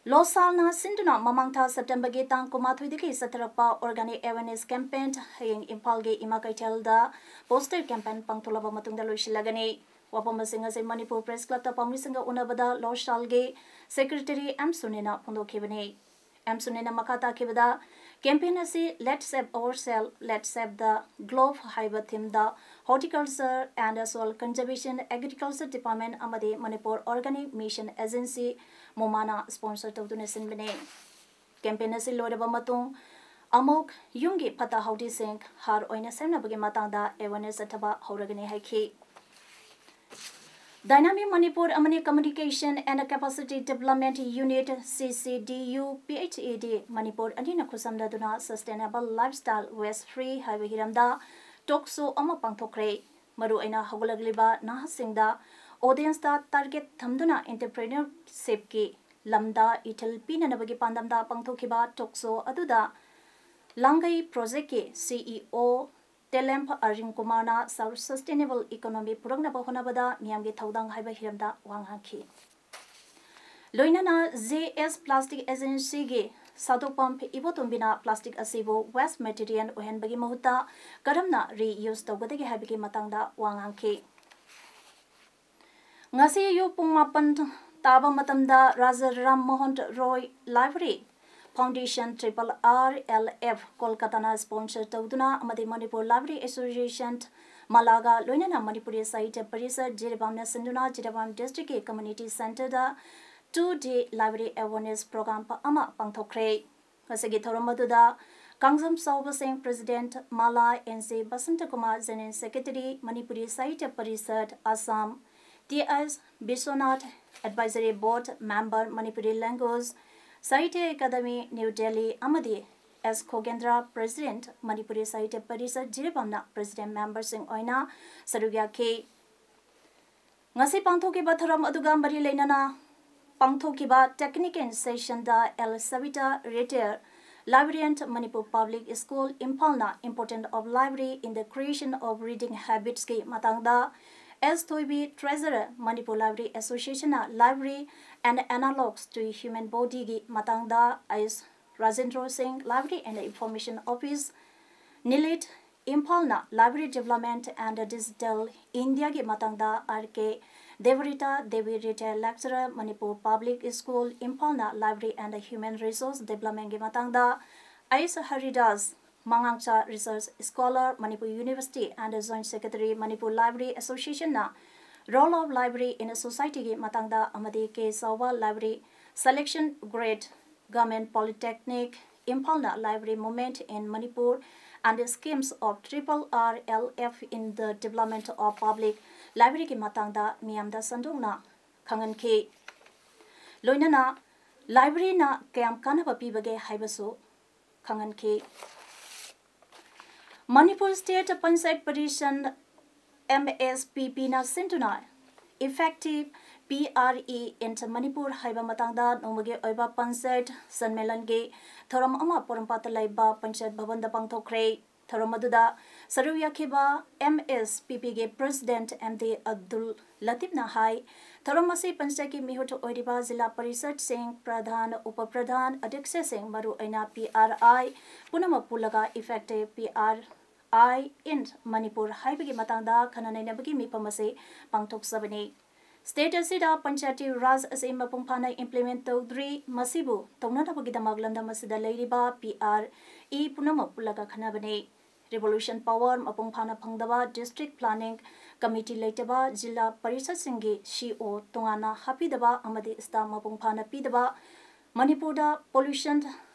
ꯂꯣꯁꯥꯜꯅ ꯁꯤꯟꯗꯨꯅ ꯃꯃꯥꯡ ꯊꯥ Septemberꯒꯤ ꯇꯥꯡ ꯀꯨꯟꯃꯥꯊꯣꯏꯗꯒꯤ ꯆꯠꯊꯔꯛꯄ organic awareness campaign ꯍꯌꯦꯡ ꯏꯝꯐꯥꯜꯒꯤ ꯏꯃꯥ ꯀꯩꯊꯦꯜꯗ poster campaign ꯄꯥꯡꯊꯣꯛꯂꯕ ꯃꯇꯨꯡꯗ ꯂꯣꯏꯁꯤꯜꯂꯒꯅꯤ꯫ ꯋꯥꯐꯝ ꯑꯁꯤꯡ ꯑꯁꯤ Manipur Press Clubꯇ ꯄꯥꯎꯃꯤꯁꯤꯡꯒ ꯎꯅꯕꯗ ꯂꯣꯁꯥꯜꯒꯤ Secretary M ꯁꯨꯅꯤꯅ ꯐꯣꯡꯗꯣꯛꯈꯤꯕꯅꯤ꯫ M ꯁꯨꯅꯤꯅ ꯃꯈꯥ ꯇꯥꯈꯤꯕꯗ, campaign ꯑꯁꯤ Let's Save Ourselves, Let's Save the Globe ꯍꯥꯏꯕ themeꯗ Horticulture and Soil Conservation, Agriculture Department ꯑꯃꯗꯤ Manipur Organic Mission Agency, ꯃꯣꯃꯥꯅ sponsor ꯇꯧꯗꯨꯅ ꯁꯤꯟꯕꯅꯤ꯫ Campaign ꯑꯁꯤ ꯂꯣꯏꯔꯕ ꯃꯇꯨꯡ ꯑꯃꯨꯛ ꯌꯨꯝꯒꯤ ꯐꯠꯇ ꯍꯥꯎꯗꯤꯁꯤꯡ ꯍꯥꯔ ꯑꯣꯏꯅ ꯁꯦꯝꯅꯕꯒꯤ ꯃꯇꯥꯡꯗ awareness ꯆꯠꯊꯕ ꯍꯧꯔꯒꯅꯤ ꯍꯥꯏꯈꯤ꯫ Dynamic Manipur ꯑꯃꯗꯤ Communication and Capacity Development Unit, CCDU, PHED, Manipur ꯑꯅꯤꯅ ꯈꯨꯠꯁꯝꯅꯗꯨꯅ Sustainable Lifestyle Waste Free ꯍꯥꯏꯕ ꯍꯤꯔꯝꯗ talk show ꯑꯃ ꯄꯥꯡꯊꯣꯛꯈ꯭ꯔꯦ꯫ ꯃꯔꯨꯑꯣꯏꯅ ꯍꯧꯒꯠꯂꯛꯂꯤꯕ ꯅꯍꯥꯁꯤꯡꯗ audienceꯇ target ꯊꯝꯗꯨꯅ entrepreneurshipꯀꯤ ꯂꯝꯗ ꯏꯊꯤꯜ ꯄꯤꯅꯅꯕꯒꯤ ꯄꯥꯟꯗꯝꯗ ꯄꯥꯡꯊꯣꯛꯈꯤꯕ talk show ꯑꯗꯨꯗ ꯂꯥꯡꯒꯩ projectꯀꯤ CEO ꯇꯦꯂꯦꯝꯐ ꯑꯔꯤꯟ ꯀꯨꯃꯥꯔꯅ self sustainable economy ꯄꯨꯔꯛꯅꯕ ꯍꯣꯠꯅꯕꯗ ꯃꯤꯌꯥꯝꯒꯤ ꯊꯧꯗꯥꯡ ꯍꯥꯏꯕ ꯍꯤꯔꯝꯗ ꯋꯥ ꯉꯥꯡꯈꯤ꯫ ꯂꯣꯏꯅꯅ JS Plastic Agencyꯒꯤ ꯁꯥꯗꯣꯛꯄꯝ ꯏꯕꯣꯇꯣꯝꯕꯤꯅ plastic ꯑꯁꯤꯕꯨ waste material ꯑꯣꯏꯍꯟꯕꯒꯤ ꯃꯍꯨꯠꯇ ꯀꯔꯝꯅ reuse ꯇꯧꯒꯗꯒꯦ ꯍꯥꯏꯕꯒꯤ ꯃꯇꯥꯡꯗ ꯋꯥ ꯉꯥꯡꯈꯤ꯫ ꯉꯁꯤ ꯑꯌꯨꯛ ꯄꯨꯡ ꯃꯥꯄꯟ ꯇꯥꯕ ꯃꯇꯝꯗ Raja Ram Mohan Roy library foundation, triple R L F, ꯀꯣꯜꯀꯇꯥꯅ sponsor ꯇꯧꯗꯨꯅ ꯑꯃꯗꯤ ꯃꯅꯤꯄꯨꯔ ꯂꯥꯏꯕ꯭ꯔꯦꯔꯤ ꯑꯦꯁꯣꯁꯤꯌꯦꯁꯟ ꯃꯂꯥꯒ ꯂꯣꯏꯅꯅ ꯃꯅꯤꯄꯨꯔꯤ ꯁꯥꯍꯤꯇ꯭ꯌ ꯄꯔꯤꯁꯠ ꯖꯤꯔꯤꯕꯥꯝꯅ ꯁꯤꯟꯗꯨꯅ ꯖꯤꯔꯤꯕꯥꯝ district ꯀꯤ community centre ꯗ two day library awareness program ꯑꯃ ꯄꯥꯡꯊꯣꯛꯈ꯭ꯔꯦ꯫ ꯉꯁꯤꯒꯤ ꯊꯧꯔꯝ ꯑꯗꯨꯗ ꯀꯥꯡꯖꯝ ꯆꯥꯎꯕꯁꯤꯡ president, ꯃꯂꯥ N C Basantakumar general secretary, Manipuri Sahitya Parishad Assam, T S Biswanath advisory board member, Manipuri language Sahitya academy new Delhi ꯑꯃꯗꯤ S ꯈꯣꯒꯦꯟꯗ꯭ꯔ president, Manipuri Sahitya parishad ꯖꯤꯔꯤꯕꯥꯝꯅ president memberꯁꯤꯡ ꯑꯣꯏꯅ ꯁꯔꯨꯛ ꯌꯥꯈꯤ꯫ ꯉꯁꯤ ꯄꯥꯡꯊꯣꯛꯈꯤꯕ ꯊꯧꯔꯝ ꯑꯗꯨꯒ ꯃꯔꯤ ꯂꯩꯅꯅ ꯄꯥꯡꯊꯣꯛꯈꯤꯕ technical session ꯗ L Sabita, retired librarian, Manipur public school, ꯏꯝꯐꯥꯜꯅ important of library in the creation of reading habits ꯀꯤ ꯃꯇꯥꯡꯗ, S Thoibi, treasurer, Manipur library ꯑꯦꯁꯣꯁꯤꯌꯦꯁꯟꯅ library and analogues to human body ꯒꯤ ꯃꯇꯥꯡꯗ, ꯑꯩꯁ ꯔꯥꯖꯦꯟꯗ꯭ꯔꯣ ꯁꯤꯡ, library and information office, ꯅꯤꯂꯤꯠ, ꯏꯝꯐꯥꯜꯅ library development and digital India ꯒꯤ ꯃꯇꯥꯡꯗ, R K Debarita Devi, retired lecturer, Manipur public school, ꯏꯝꯐꯥꯜꯅ library and human resource development ꯒꯤ ꯃꯇꯥꯡꯗ, ꯑꯩꯁ ꯍꯔꯤꯗꯥꯁ, ꯃꯉꯥꯡꯆꯥ, research scholar, Manipur university and joint secretary, Manipur library ꯑꯦꯁꯣꯁꯤꯌꯦꯁꯟꯅ role of library in society ꯒꯤ ꯃꯇꯥꯡꯗ, ꯑꯃꯗꯤ ꯀꯦ ꯆꯥꯎꯕ, library selection grade, Government Polytechnic, ꯏꯝꯐꯥꯜꯅ library movement in Manipur and schemes of triple R L F in the development of public library ꯒꯤ ꯃꯇꯥꯡꯗ ꯃꯤꯌꯥꯝꯗ ꯁꯟꯗꯣꯛꯅ ꯈꯪꯍꯟꯈꯤ꯫ ꯂꯣꯏꯅꯅ library ꯅ ꯀꯌꯥꯝ ꯀꯥꯟꯅꯕ ꯄꯤꯕꯒꯦ ꯍꯥꯏꯕꯁꯨ ꯈꯪꯍꯟꯈꯤ꯫ Manipur State Panchayat Parishad, M S P P ꯅ ꯁꯤꯟꯗꯨꯅ Effective P R E in Manipur ꯍꯥꯏꯕ ꯃꯇꯥꯡꯗ ꯅꯣꯡꯃꯒꯤ ꯑꯣꯏꯕ ꯄꯟꯆꯥꯌꯠ ꯁꯟꯃꯦꯂꯟꯒꯤ ꯊꯧꯔꯝ ꯑꯃ ꯄꯣꯔꯣꯝꯄꯥꯠꯇ ꯂꯩꯕ ꯄꯟꯆꯥꯌꯠ ꯚꯕꯟꯗ ꯄꯥꯡꯊꯣꯛꯈ꯭ꯔꯦ꯫ ꯊꯧꯔꯝ ꯑꯗꯨꯗ ꯁꯔꯨꯛ ꯌꯥꯈꯤꯕ ꯑꯦꯝ ꯑꯦꯁ ꯄꯤ ꯄꯤꯒꯤ ꯄ꯭ꯔꯦꯁꯤꯗꯦꯟꯠ ꯑꯦꯝ ꯗꯤ ꯑꯕꯗꯨꯜ ꯂꯇꯤꯐꯅ ꯍꯥꯏ, ꯊꯧꯔꯝ ꯑꯁꯤ ꯄꯟꯆꯥꯌꯠꯀꯤ ꯃꯤꯍꯨꯠ ꯑꯣꯏꯔꯤꯕ ꯖꯤꯂꯥ ꯄꯔꯤꯁꯠꯁꯤꯡ, ꯄ꯭ꯔꯙꯥꯟ, ꯎꯄ ꯄ꯭ꯔꯙꯥꯟ, ꯑꯗ꯭ꯌꯛꯁꯁꯤꯡ, ꯃꯔꯨꯑꯣꯏꯅ ꯄꯤ ꯑꯥꯔ ꯑꯥꯏ ꯄꯨꯝꯅꯃꯛ ꯄꯨꯜꯂꯒ effective P R I in Manipur ꯍꯥꯏꯕꯒꯤ ꯃꯇꯥꯡꯗ ꯈꯟꯅ ꯅꯩꯅꯕꯒꯤ ꯃꯤꯐꯝ ꯑꯁꯤ ꯄꯥꯡꯊꯣꯛꯆꯕꯅꯤ꯫ State ꯑꯁꯤꯗ ꯄꯟꯆꯥꯌꯇꯤ ꯔꯥꯖ ꯑꯁꯤ ꯃꯄꯨꯡ ꯐꯥꯅ implement ꯇꯧꯗ꯭ꯔꯤ꯫ ꯃꯁꯤꯕꯨ ꯇꯧꯅꯅꯕꯒꯤꯗꯃꯛ ꯂꯝꯗꯝ ꯑꯁꯤꯗ ꯂꯩꯔꯤꯕ P R E ꯄꯨꯝꯅꯃꯛ ꯄꯨꯜꯂꯒ ꯈꯟꯅꯕꯅꯤ꯫ Revolution power ꯃꯄꯨꯡ ꯐꯥꯅ ꯐꯪꯗꯕ, district planning committee ꯂꯩꯇꯕ, ꯖꯤꯂꯥ ꯄꯔꯤꯁꯠꯁꯤꯡꯒꯤ C O ꯇꯣꯉꯥꯟꯅ ꯍꯥꯞꯄꯤꯗꯕ ꯑꯃꯗꯤ staff ꯃꯄꯨꯡ ꯐꯥꯅ ꯄꯤꯗꯕ, ꯃꯅꯤꯄꯨꯔꯗ Pollution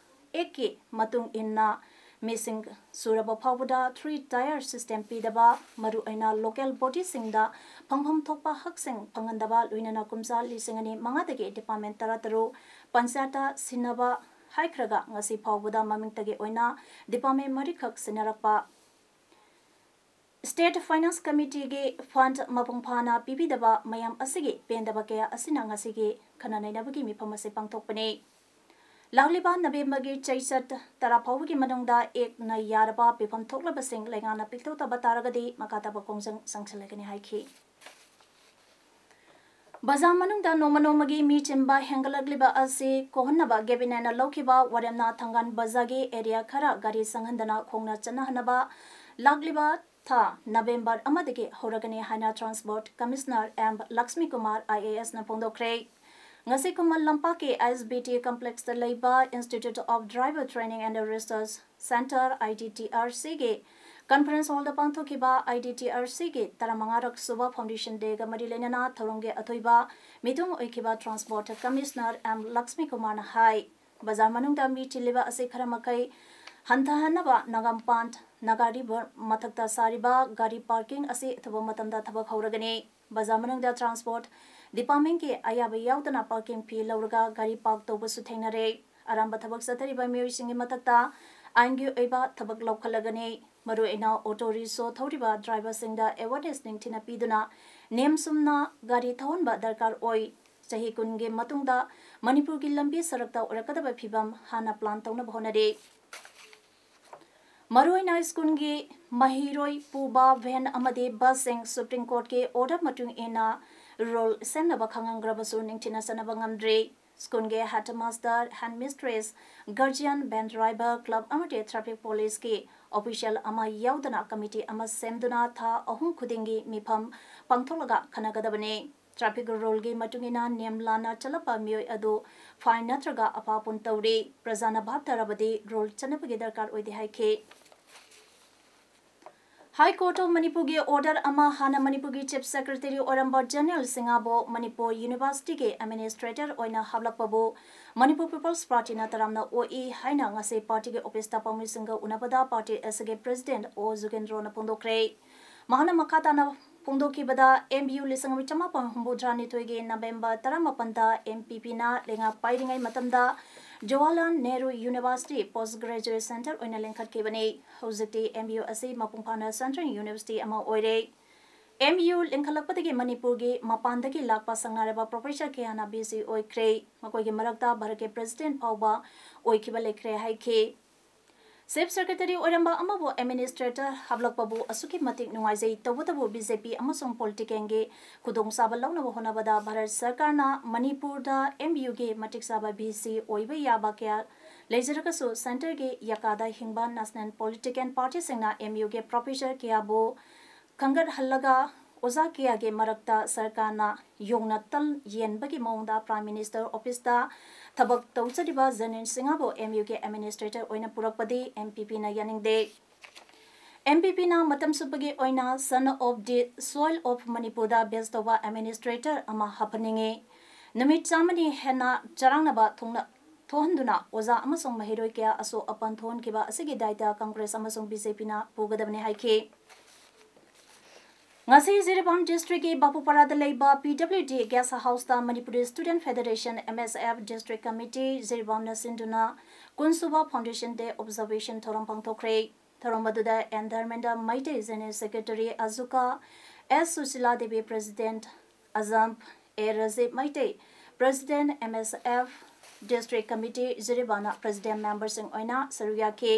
Act ꯀꯤ ꯃꯇꯨꯡ ꯏꯟꯅ ꯃꯤꯁꯤꯡ ꯁꯨꯔꯕ ꯐꯥꯎꯕꯗ three tier system ꯄꯤꯗꯕ, ꯃꯔꯨꯑꯣꯏꯅ local body ꯁꯤꯡꯗ ꯐꯪꯐꯝ ꯊꯣꯛꯄ ꯍꯛꯁꯤꯡ ꯐꯪꯍꯟꯗꯕ, ꯂꯣꯏꯅꯅ ꯀꯨꯝꯖꯥ ꯂꯤꯁꯤꯡ ꯑꯅꯤ ꯃꯉꯥꯗꯒꯤ department ꯇꯔꯥꯇꯔꯨꯛ ꯄꯟꯆꯥꯌꯠꯇ ꯁꯤꯟꯅꯕ ꯍꯥꯏꯈ꯭ꯔꯒ ꯉꯁꯤ ꯐꯥꯎꯕꯗ ꯃꯃꯤꯡꯇꯒꯤ ꯑꯣꯏꯅ department ꯃꯔꯤꯈꯛ ꯁꯤꯟꯅꯔꯛꯄ꯫ State Finance Committee ꯒꯤ fund ꯃꯄꯨꯡ ꯐꯥꯅ ꯄꯤꯕꯤꯗꯕ ꯃꯌꯥꯝ ꯑꯁꯤꯒꯤ ꯄꯦꯟꯗꯕ ꯀꯌꯥ ꯑꯁꯤꯅ ꯉꯁꯤꯒꯤ ꯈꯟꯅ ꯅꯩꯅꯕꯒꯤ ꯃꯤꯐꯝ ꯑꯁꯤ ꯄꯥꯡꯊꯣꯛꯄꯅꯤ꯫ ꯂꯥꯛꯂꯤꯕ ꯅꯕꯦꯝꯕꯔꯒꯤ ꯆꯩꯆꯠ ꯇꯔꯥ ꯐꯥꯎꯕꯒꯤ ꯃꯅꯨꯡꯗ Act ꯅ ꯌꯥꯔꯕ ꯄꯤꯐꯝ ꯊꯣꯛꯂꯕꯁꯤꯡ ꯂꯩꯉꯥꯛꯅ ꯄꯤꯊꯣꯛꯇꯕ ꯇꯥꯔꯒꯗꯤ ꯃꯈꯥ ꯇꯥꯕ ꯈꯣꯡꯖꯪ ꯆꯪꯁꯤꯜꯂꯒꯅꯤ ꯍꯥꯏꯈꯤ꯫ ꯕꯖꯥꯔ ꯃꯅꯨꯡꯗ ꯅꯣꯡꯃ ꯅꯣꯡꯃꯒꯤ ꯃꯤ ꯆꯤꯟꯕ ꯍꯦꯟꯒꯠꯂꯛꯂꯤꯕ ꯑꯁꯤ ꯀꯣꯛꯍꯟꯅꯕ ꯒꯦꯕꯤꯅꯦꯅ ꯂꯧꯈꯤꯕ ꯋꯥꯔꯦꯞꯅ ꯊꯪꯒꯥꯜ ꯕꯖꯥꯔꯒꯤ area ꯈꯔ ꯒꯥꯔꯤ ꯆꯪꯍꯟꯗꯅ ꯈꯣꯡꯅ ꯆꯠꯅꯍꯟꯅꯕ ꯂꯥꯛꯂꯤꯕ ꯊꯥ ꯅꯕꯦꯝꯕꯔ ꯑꯃꯗꯒꯤ ꯍꯧꯔꯒꯅꯤ ꯍꯥꯏꯅ Transport Commissioner M Lakshmi Kumar I A S ꯅ ꯐꯣꯡꯗꯣꯛꯈ꯭ꯔꯦ꯫ ꯉꯁꯤ ꯈꯨꯃꯟ ꯂꯝꯄꯥꯛꯀꯤ I S B T complex ꯇ ꯂꯩꯕ Institute of Driver Training and Research Centre, I D T R C ꯒꯤ conference hall ꯗ ꯄꯥꯡꯊꯣꯛꯈꯤꯕ I D T R C ꯒꯤ ꯇꯔꯥꯃꯉꯥꯔꯛ ꯁꯨꯕ foundation day ꯒ ꯃꯔꯤ ꯂꯩꯅꯅ ꯊꯧꯔꯝꯒꯤ ꯑꯊꯣꯏꯕ ꯃꯤꯊꯨꯡ ꯑꯣꯏꯈꯤꯕ Transport Commissioner M ꯂꯛꯁꯃꯤ ꯀꯨꯃꯥꯔꯅ ꯍꯥꯏ, ꯕꯖꯥꯔ ꯃꯅꯨꯡꯗ ꯃꯤ ꯆꯤꯜꯂꯤꯕ ꯑꯁꯤ ꯈꯔ ꯃꯈꯩ ꯍꯟꯊꯍꯟꯅꯕ ꯅꯥꯒꯥꯝꯄꯥꯟ, ꯅꯥꯒꯥ river ꯃꯊꯛꯇ ꯁꯥꯔꯤꯕ ꯒꯥꯔꯤ parking ꯑꯁꯤ ꯑꯊꯨꯕ ꯃꯇꯝꯗ ꯊꯕꯛ ꯍꯧꯔꯒꯅꯤ꯫ ꯕꯖꯥꯔ ꯃꯅꯨꯡꯗ Transport Department ꯀꯤ ꯑꯌꯥꯕ ꯌꯥꯎꯗꯅ parking fee ꯂꯧꯔꯒ ꯒꯥꯔꯤ park ꯇꯧꯕꯁꯨ ꯊꯦꯡꯅꯔꯦ꯫ ꯑꯔꯥꯟꯕ ꯊꯕꯛ ꯆꯠꯊꯔꯤꯕ ꯃꯤꯑꯣꯏꯁꯤꯡꯒꯤ ꯃꯊꯛꯇ ꯑꯥꯏꯟꯒꯤ ꯑꯣꯏꯕ ꯊꯕꯛ ꯂꯧꯈꯠꯂꯒꯅꯤ꯫ ꯃꯔꯨꯑꯣꯏꯅ auto rickshaw ꯊꯧꯔꯤꯕ driver ꯁꯤꯡꯗ awareness ꯅꯤꯡꯊꯤꯅ ꯄꯤꯗꯨꯅ ꯅꯤꯌꯝ ꯆꯨꯝꯅ ꯒꯥꯔꯤ ꯊꯧꯍꯟꯕ ꯗꯔꯀꯥꯔ ꯑꯣꯏ꯫ ꯆꯍꯤ ꯀꯨꯟꯒꯤ ꯃꯇꯨꯡꯗ ꯃꯅꯤꯄꯨꯔꯒꯤ ꯂꯝꯕꯤ ꯁꯔꯛꯇ ꯑꯣꯏꯔꯛꯀꯗꯕ ꯐꯤꯕꯝ ꯍꯥꯟꯅ plan ꯇꯧꯅꯕ ꯍꯣꯠꯅꯔꯤ꯫ ꯃꯔꯨꯑꯣꯏꯅ ꯁ꯭ꯀꯨꯜꯒꯤ ꯃꯍꯩꯔꯣꯏ ꯄꯨꯕ ꯚꯦꯟ ꯑꯃꯗꯤ ꯕꯁꯁꯤꯡ ꯁꯨꯄ꯭ꯔꯤꯝ ꯀꯣꯔꯠꯀꯤ ꯑꯣꯔꯗꯔ ꯃꯇꯨꯡ ꯏꯟꯅ ꯔꯨꯜ ꯁꯦꯝꯅꯕ ꯈꯪꯍꯟꯈ꯭ꯔꯕꯁꯨ ꯅꯤꯡꯊꯤꯅ ꯆꯠꯅꯕ ꯉꯝꯗ꯭ꯔꯤ꯫ ꯁ꯭ꯀꯨꯜꯒꯤ ꯍꯦꯗꯃꯥꯁꯇꯔ, ꯍꯦꯗꯃꯤꯁꯇ꯭ꯔꯦꯁ, ꯒꯥꯔꯖꯤꯌꯟ, ꯚꯦꯟ ꯗ꯭ꯔꯥꯏꯚꯔ, ꯀ꯭ꯂꯕ ꯑꯃꯗꯤ ꯇ꯭ꯔꯥꯐꯤꯛ ꯄꯨꯂꯤꯁꯀꯤ ꯑꯣꯐꯤꯁꯤꯌꯦꯜ ꯑꯃ ꯌꯥꯎꯗꯅ ꯀꯃꯤꯇꯤ ꯑꯃ ꯁꯦꯝꯗꯨꯅ ꯊꯥ ꯑꯍꯨꯝ ꯈꯨꯗꯤꯡꯒꯤ ꯃꯤꯐꯝ ꯄꯥꯡꯊꯣꯛꯂꯒ ꯈꯟꯅꯒꯗꯕꯅꯤ꯫ ꯇ꯭ꯔꯥꯐꯤꯛ ꯔꯨꯜꯒꯤ ꯃꯇꯨꯡ ꯏꯟꯅ ꯅꯤꯌꯝ ꯂꯥꯟꯅ ꯆꯠꯂꯛꯄ ꯃꯤꯑꯣꯏ ꯑꯗꯨ ꯐꯥꯏꯟ ꯅꯠꯇ꯭ꯔꯒ ꯑꯐꯥꯄꯨꯟ ꯇꯧꯔꯤ꯫ ꯄ꯭ꯔꯖꯥꯅ ꯚꯥꯞ ꯇꯥꯔꯕꯗꯤ ꯔꯨꯜ ꯆꯠꯅꯕꯒꯤ ꯗꯔꯀꯥꯔ ꯑꯣꯏꯗꯦ ꯍꯥꯏꯈꯤ꯫ ꯍꯥꯏ ꯀꯣꯔꯠ ꯑꯣꯐ ꯃꯅꯤꯄꯨꯔꯒꯤ ꯑꯣꯔꯗꯔ ꯑꯃ ꯍꯥꯟꯅ ꯃꯅꯤꯄꯨꯔꯒꯤ ꯆꯤꯐ ꯁꯦꯀ꯭ꯔꯦꯇꯔꯤ ꯑꯣꯏꯔꯝꯕ ꯖꯦꯅꯦꯔꯦꯜ ꯁꯤꯡꯍꯕꯨ ꯃꯅꯤꯄꯨꯔ ꯌꯨꯅꯤꯚꯔꯁꯤꯇꯤꯒꯤ ꯑꯦꯗꯃꯤꯅꯤꯁꯇ꯭ꯔꯦꯇꯔ ꯑꯣꯏꯅ ꯍꯥꯞꯂꯛꯄꯕꯨ ꯃꯅꯤꯄꯨꯔ ꯄꯤꯄꯜꯁ ꯄꯥꯔꯇꯤꯅ ꯇꯔꯥꯝꯅ ꯑꯣꯛꯏ ꯍꯥꯏꯅ ꯉꯁꯤ ꯄꯥꯔꯇꯤꯒꯤ ꯑꯣꯐꯤꯁꯇ ꯄꯥꯎꯃꯤꯁꯤꯡꯒ ꯎꯅꯕꯗ ꯄꯥꯔꯇꯤ ꯑꯁꯤꯒꯤ ꯄ꯭ꯔꯦꯁꯤꯗꯦꯟꯠ ꯑꯣ ꯖꯨꯒꯦꯟꯗ꯭ꯔꯣꯅ ꯐꯣꯡꯗꯣꯛꯈ꯭ꯔꯦ꯫ ꯃꯍꯥꯛꯅ ꯃꯈꯥ ꯇꯥꯅ ꯐꯣꯡꯗꯣꯛꯈꯤꯕꯗ, ꯑꯦꯝ ꯕꯤ ꯌꯨ ꯂꯤꯁꯤꯡ ꯑꯃ ꯆꯃꯥꯄꯟ ꯍꯨꯝꯐꯨꯇꯔꯥꯅꯤꯊꯣꯏꯒꯤ ꯅꯕꯦꯝꯕꯔ ꯇꯔꯥꯃꯥꯄꯟꯗ ꯑꯦꯝ ꯄꯤ ꯄꯤꯅ ꯂꯩꯉꯥꯛ ꯄꯥꯏꯔꯤꯉꯩ ꯃꯇꯝꯗ Jawaharlal Nehru university post graduate centre ꯑꯣꯏꯅ ꯂꯤꯡꯈꯠꯈꯤꯕꯅꯤ꯫ ꯍꯧꯖꯤꯛꯇꯤ ꯑꯦꯝ ꯕꯤ ꯌꯨ ꯑꯁꯤ ꯃꯄꯨꯡ ꯐꯥꯅ ꯁꯦꯟꯇ꯭ꯔꯦꯜ ꯌꯨꯅꯤꯚꯔꯁꯤꯇꯤ ꯑꯃ ꯑꯣꯏꯔꯦ꯫ ꯑꯦꯝ ꯕꯤ ꯌꯨ ꯂꯤꯡꯈꯠꯂꯛꯄꯗꯒꯤ ꯃꯅꯤꯄꯨꯔꯒꯤ ꯃꯄꯥꯟꯗꯒꯤ ꯂꯥꯛꯄ ꯁꯛꯅꯥꯏꯔꯕ ꯄ꯭ꯔꯣꯐꯦꯁꯔ ꯀꯌꯥꯅ ꯕꯤ ꯁꯤ ꯑꯣꯏꯈ꯭ꯔꯦ꯫ ꯃꯈꯣꯏꯒꯤ ꯃꯔꯛꯇ ꯚꯥꯔꯠꯀꯤ ꯄ꯭ꯔꯦꯁꯤꯗꯦꯟꯠ ꯐꯥꯎꯕ ꯑꯣꯏꯈꯤꯕ ꯂꯩꯈ꯭ꯔꯦ ꯍꯥꯏꯈꯤ꯫ ꯆꯤꯐ ꯁꯦꯀ꯭ꯔꯦꯇꯔꯤ ꯑꯣꯏꯔꯝꯕ ꯑꯃꯕꯨ ꯑꯦꯗꯃꯤꯅꯤꯁꯇ꯭ꯔꯦꯇꯔ ꯍꯥꯞꯂꯛꯄꯕꯨ ꯑꯁꯨꯛꯀꯤ ꯃꯇꯤꯛ ꯅꯨꯡꯉꯥꯏꯖꯩ꯫ ꯇꯧꯕꯇꯕꯨ ꯕꯤ ꯖꯦ ꯄꯤ ꯑꯃꯁꯨꯡ ꯄꯣꯂꯤꯇꯤꯀꯦꯜꯒꯤ ꯈꯨꯗꯣꯡꯆꯥꯕ ꯂꯧꯅꯕ ꯍꯣꯠꯅꯕꯗ ꯚꯥꯔꯠ ꯁꯔꯀꯥꯔꯅ ꯃꯅꯤꯄꯨꯔꯗ ꯑꯦꯝ ꯕꯤ ꯌꯨꯒꯤ ꯃꯇꯤꯛ ꯆꯥꯕ ꯚꯤ ꯁꯤ ꯑꯣꯏꯕ ꯌꯥꯕ ꯀꯌꯥ ꯂꯩꯖꯔꯒꯁꯨ ꯁꯦꯟꯇꯔꯒꯤ ꯌꯥꯀꯥꯗ ꯍꯤꯡꯕ ꯅꯦꯁꯅꯦꯜ ꯄꯣꯂꯤꯇꯤꯀꯦꯜ ꯄꯥꯔꯇꯤꯁꯤꯡꯅ ꯑꯦꯝ ꯌꯨꯒꯤ ꯄ꯭ꯔꯣꯐꯦꯁꯔ ꯀꯌꯥꯕꯨ ꯈꯟꯒꯠꯍꯜꯂꯒ ꯑꯣꯖꯥ ꯀꯌꯥꯒꯤ ꯃꯔꯛꯇ ꯁꯔꯀꯥꯔꯅ ꯌꯣꯡꯅ ꯇꯜ ꯌꯦꯟꯕꯒꯤ ꯃꯑꯣꯡꯗ ꯄ꯭ꯔꯥꯏꯝ ꯃꯤꯅꯤꯁꯇꯔ ꯑꯣꯐꯤꯁꯇ ꯊꯕꯛ ꯇꯧꯖꯔꯤꯕ ꯖꯦꯅꯦꯔꯦꯜ ꯁꯤꯡꯍꯕꯨ ꯑꯦꯝ ꯌꯨꯒꯤ ꯑꯦꯗꯃꯤꯅꯤꯁꯇ꯭ꯔꯦꯇꯔ ꯑꯣꯏꯅ ꯄꯨꯔꯛꯄꯗꯤ ꯑꯦꯝ ꯄꯤ ꯄꯤꯅ ꯌꯥꯅꯤꯡꯗꯦ꯫ ꯑꯦꯝ ꯄꯤ ꯄꯤꯅ ꯃꯇꯝ ꯆꯨꯞꯄꯒꯤ ꯑꯣꯏꯅ Son of the Soil of ꯃꯅꯤꯄꯨꯔꯗ ꯕꯦꯁ ꯇꯧꯕ ꯑꯦꯗꯃꯤꯅꯤꯁꯇ꯭ꯔꯦꯇꯔ ꯑꯃ ꯍꯥꯞꯍꯟꯅꯤꯡꯏ꯫ ꯅꯨꯃꯤꯠ ꯆꯥꯝꯃꯅꯤ ꯍꯦꯟꯅ ꯆꯔꯥꯡꯅꯕ ꯊꯣꯛꯅ-, ꯊꯣꯛꯍꯟꯗꯨꯅ ꯑꯣꯖꯥ ꯑꯃꯁꯨꯡ ꯃꯍꯩꯔꯣꯏ ꯀꯌꯥ ꯑꯁꯣꯛ ꯑꯄꯟ ꯊꯣꯛꯍꯟꯈꯤꯕ ꯑꯁꯤꯒꯤ ꯗꯥꯏꯇ ꯀꯪꯒ꯭ꯔꯦꯁ ꯑꯃꯁꯨꯡ ꯕꯤ ꯖꯦ ꯄꯤꯅ ꯄꯨꯒꯗꯕꯅꯤ ꯍꯥꯏꯈꯤ꯫ ꯉꯁꯤ ꯖꯤꯔꯤꯕꯥꯝ ꯗꯤꯁꯇ꯭ꯔꯤꯛꯀꯤ ꯕꯥꯄꯨꯄꯥꯔꯥꯗ ꯂꯩꯕ ꯄꯤ ꯗꯕ꯭ꯂꯤꯎ ꯗꯤ ꯒꯦꯁ ꯍꯥꯎꯁꯇ Manipuri student federation, M S F, district committee ꯖꯤꯔꯤꯕꯥꯝꯅ ꯁꯤꯟꯗꯨꯅ ꯀꯨꯟꯁꯨꯕ ꯐꯥꯎꯟꯗꯦꯁꯟ ꯗꯦ ꯑꯣꯕꯖꯔꯕꯦꯁꯟ ꯊꯧꯔꯝ ꯄꯥꯡꯊꯣꯛꯈ꯭ꯔꯦ꯫ ꯊꯧꯔꯝ ꯑꯗꯨꯗ N Dharmendra Meitei general secretary, ꯑꯖꯨꯀꯥ ꯑꯦꯁ ꯁꯨꯁꯤꯂꯥ ꯗꯦꯕꯤ ꯄ꯭ꯔꯦꯁꯤꯗꯦꯟꯠ, ꯑꯖꯝ A Rajib Meitei president, M S F district committee ꯖꯤꯔꯤꯕꯥꯝꯅ ꯄ꯭ꯔꯦꯁꯤꯗꯦꯟꯠ ꯃꯦꯝꯕꯔꯁꯤꯡ ꯑꯣꯏꯅ ꯁꯔꯨꯛ ꯌꯥꯈꯤ꯫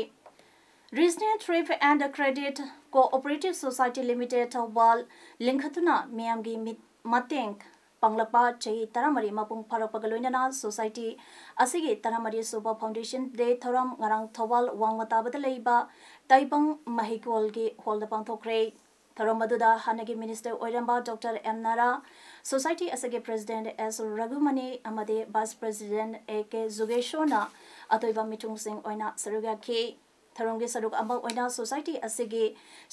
Regional Thrift and Credit Cooperative Society Limited Thoubal ꯂꯤꯡꯈꯠꯇꯨꯅ ꯃꯤꯌꯥꯝꯒꯤ ꯃꯤꯠ-, ꯃꯇꯦꯡ ꯄꯥꯡꯂꯛꯄ ꯆꯍꯤ ꯇꯔꯥꯃꯔꯤ ꯃꯄꯨꯡ ꯐꯥꯔꯛꯄꯒ ꯂꯣꯏꯅꯅ society ꯑꯁꯤꯒꯤ ꯇꯔꯥꯃꯔꯤ ꯁꯨꯕ Foundation Day ꯊꯧꯔꯝ ꯉꯔꯥꯡ ꯊꯧꯕꯥꯜ ꯋꯥꯡꯃ ꯇꯥꯕꯗ ꯂꯩꯕ ꯇꯥꯏꯕꯪ ꯃꯍꯩꯀꯣꯜꯒꯤ ꯍꯣꯜꯗ ꯄꯥꯡꯊꯣꯛꯈ꯭ꯔꯦ꯫ ꯊꯧꯔꯝ ꯑꯗꯨꯗ ꯍꯥꯟꯅꯒꯤ minister ꯑꯣꯏꯔꯝꯕ Doctor ꯑꯦꯝ ꯅꯥꯔꯥ, society ꯑꯁꯤꯒꯤ president ꯑꯦꯁ ꯔꯘꯨꯃꯅꯤ ꯑꯃꯗꯤ vice president ꯑꯦ ꯀꯦ ꯖꯨꯒꯦꯁꯣꯔꯅ ꯑꯊꯣꯏꯕ ꯃꯤꯊꯨꯡꯁꯤꯡ ꯑꯣꯏꯅ ꯁꯔꯨꯛ ꯌꯥꯈꯤ꯫ ꯊꯧꯔꯝꯒꯤ ꯁꯔꯨꯛ ꯑꯃ ꯑꯣꯏꯅ society ꯑꯁꯤꯒꯤ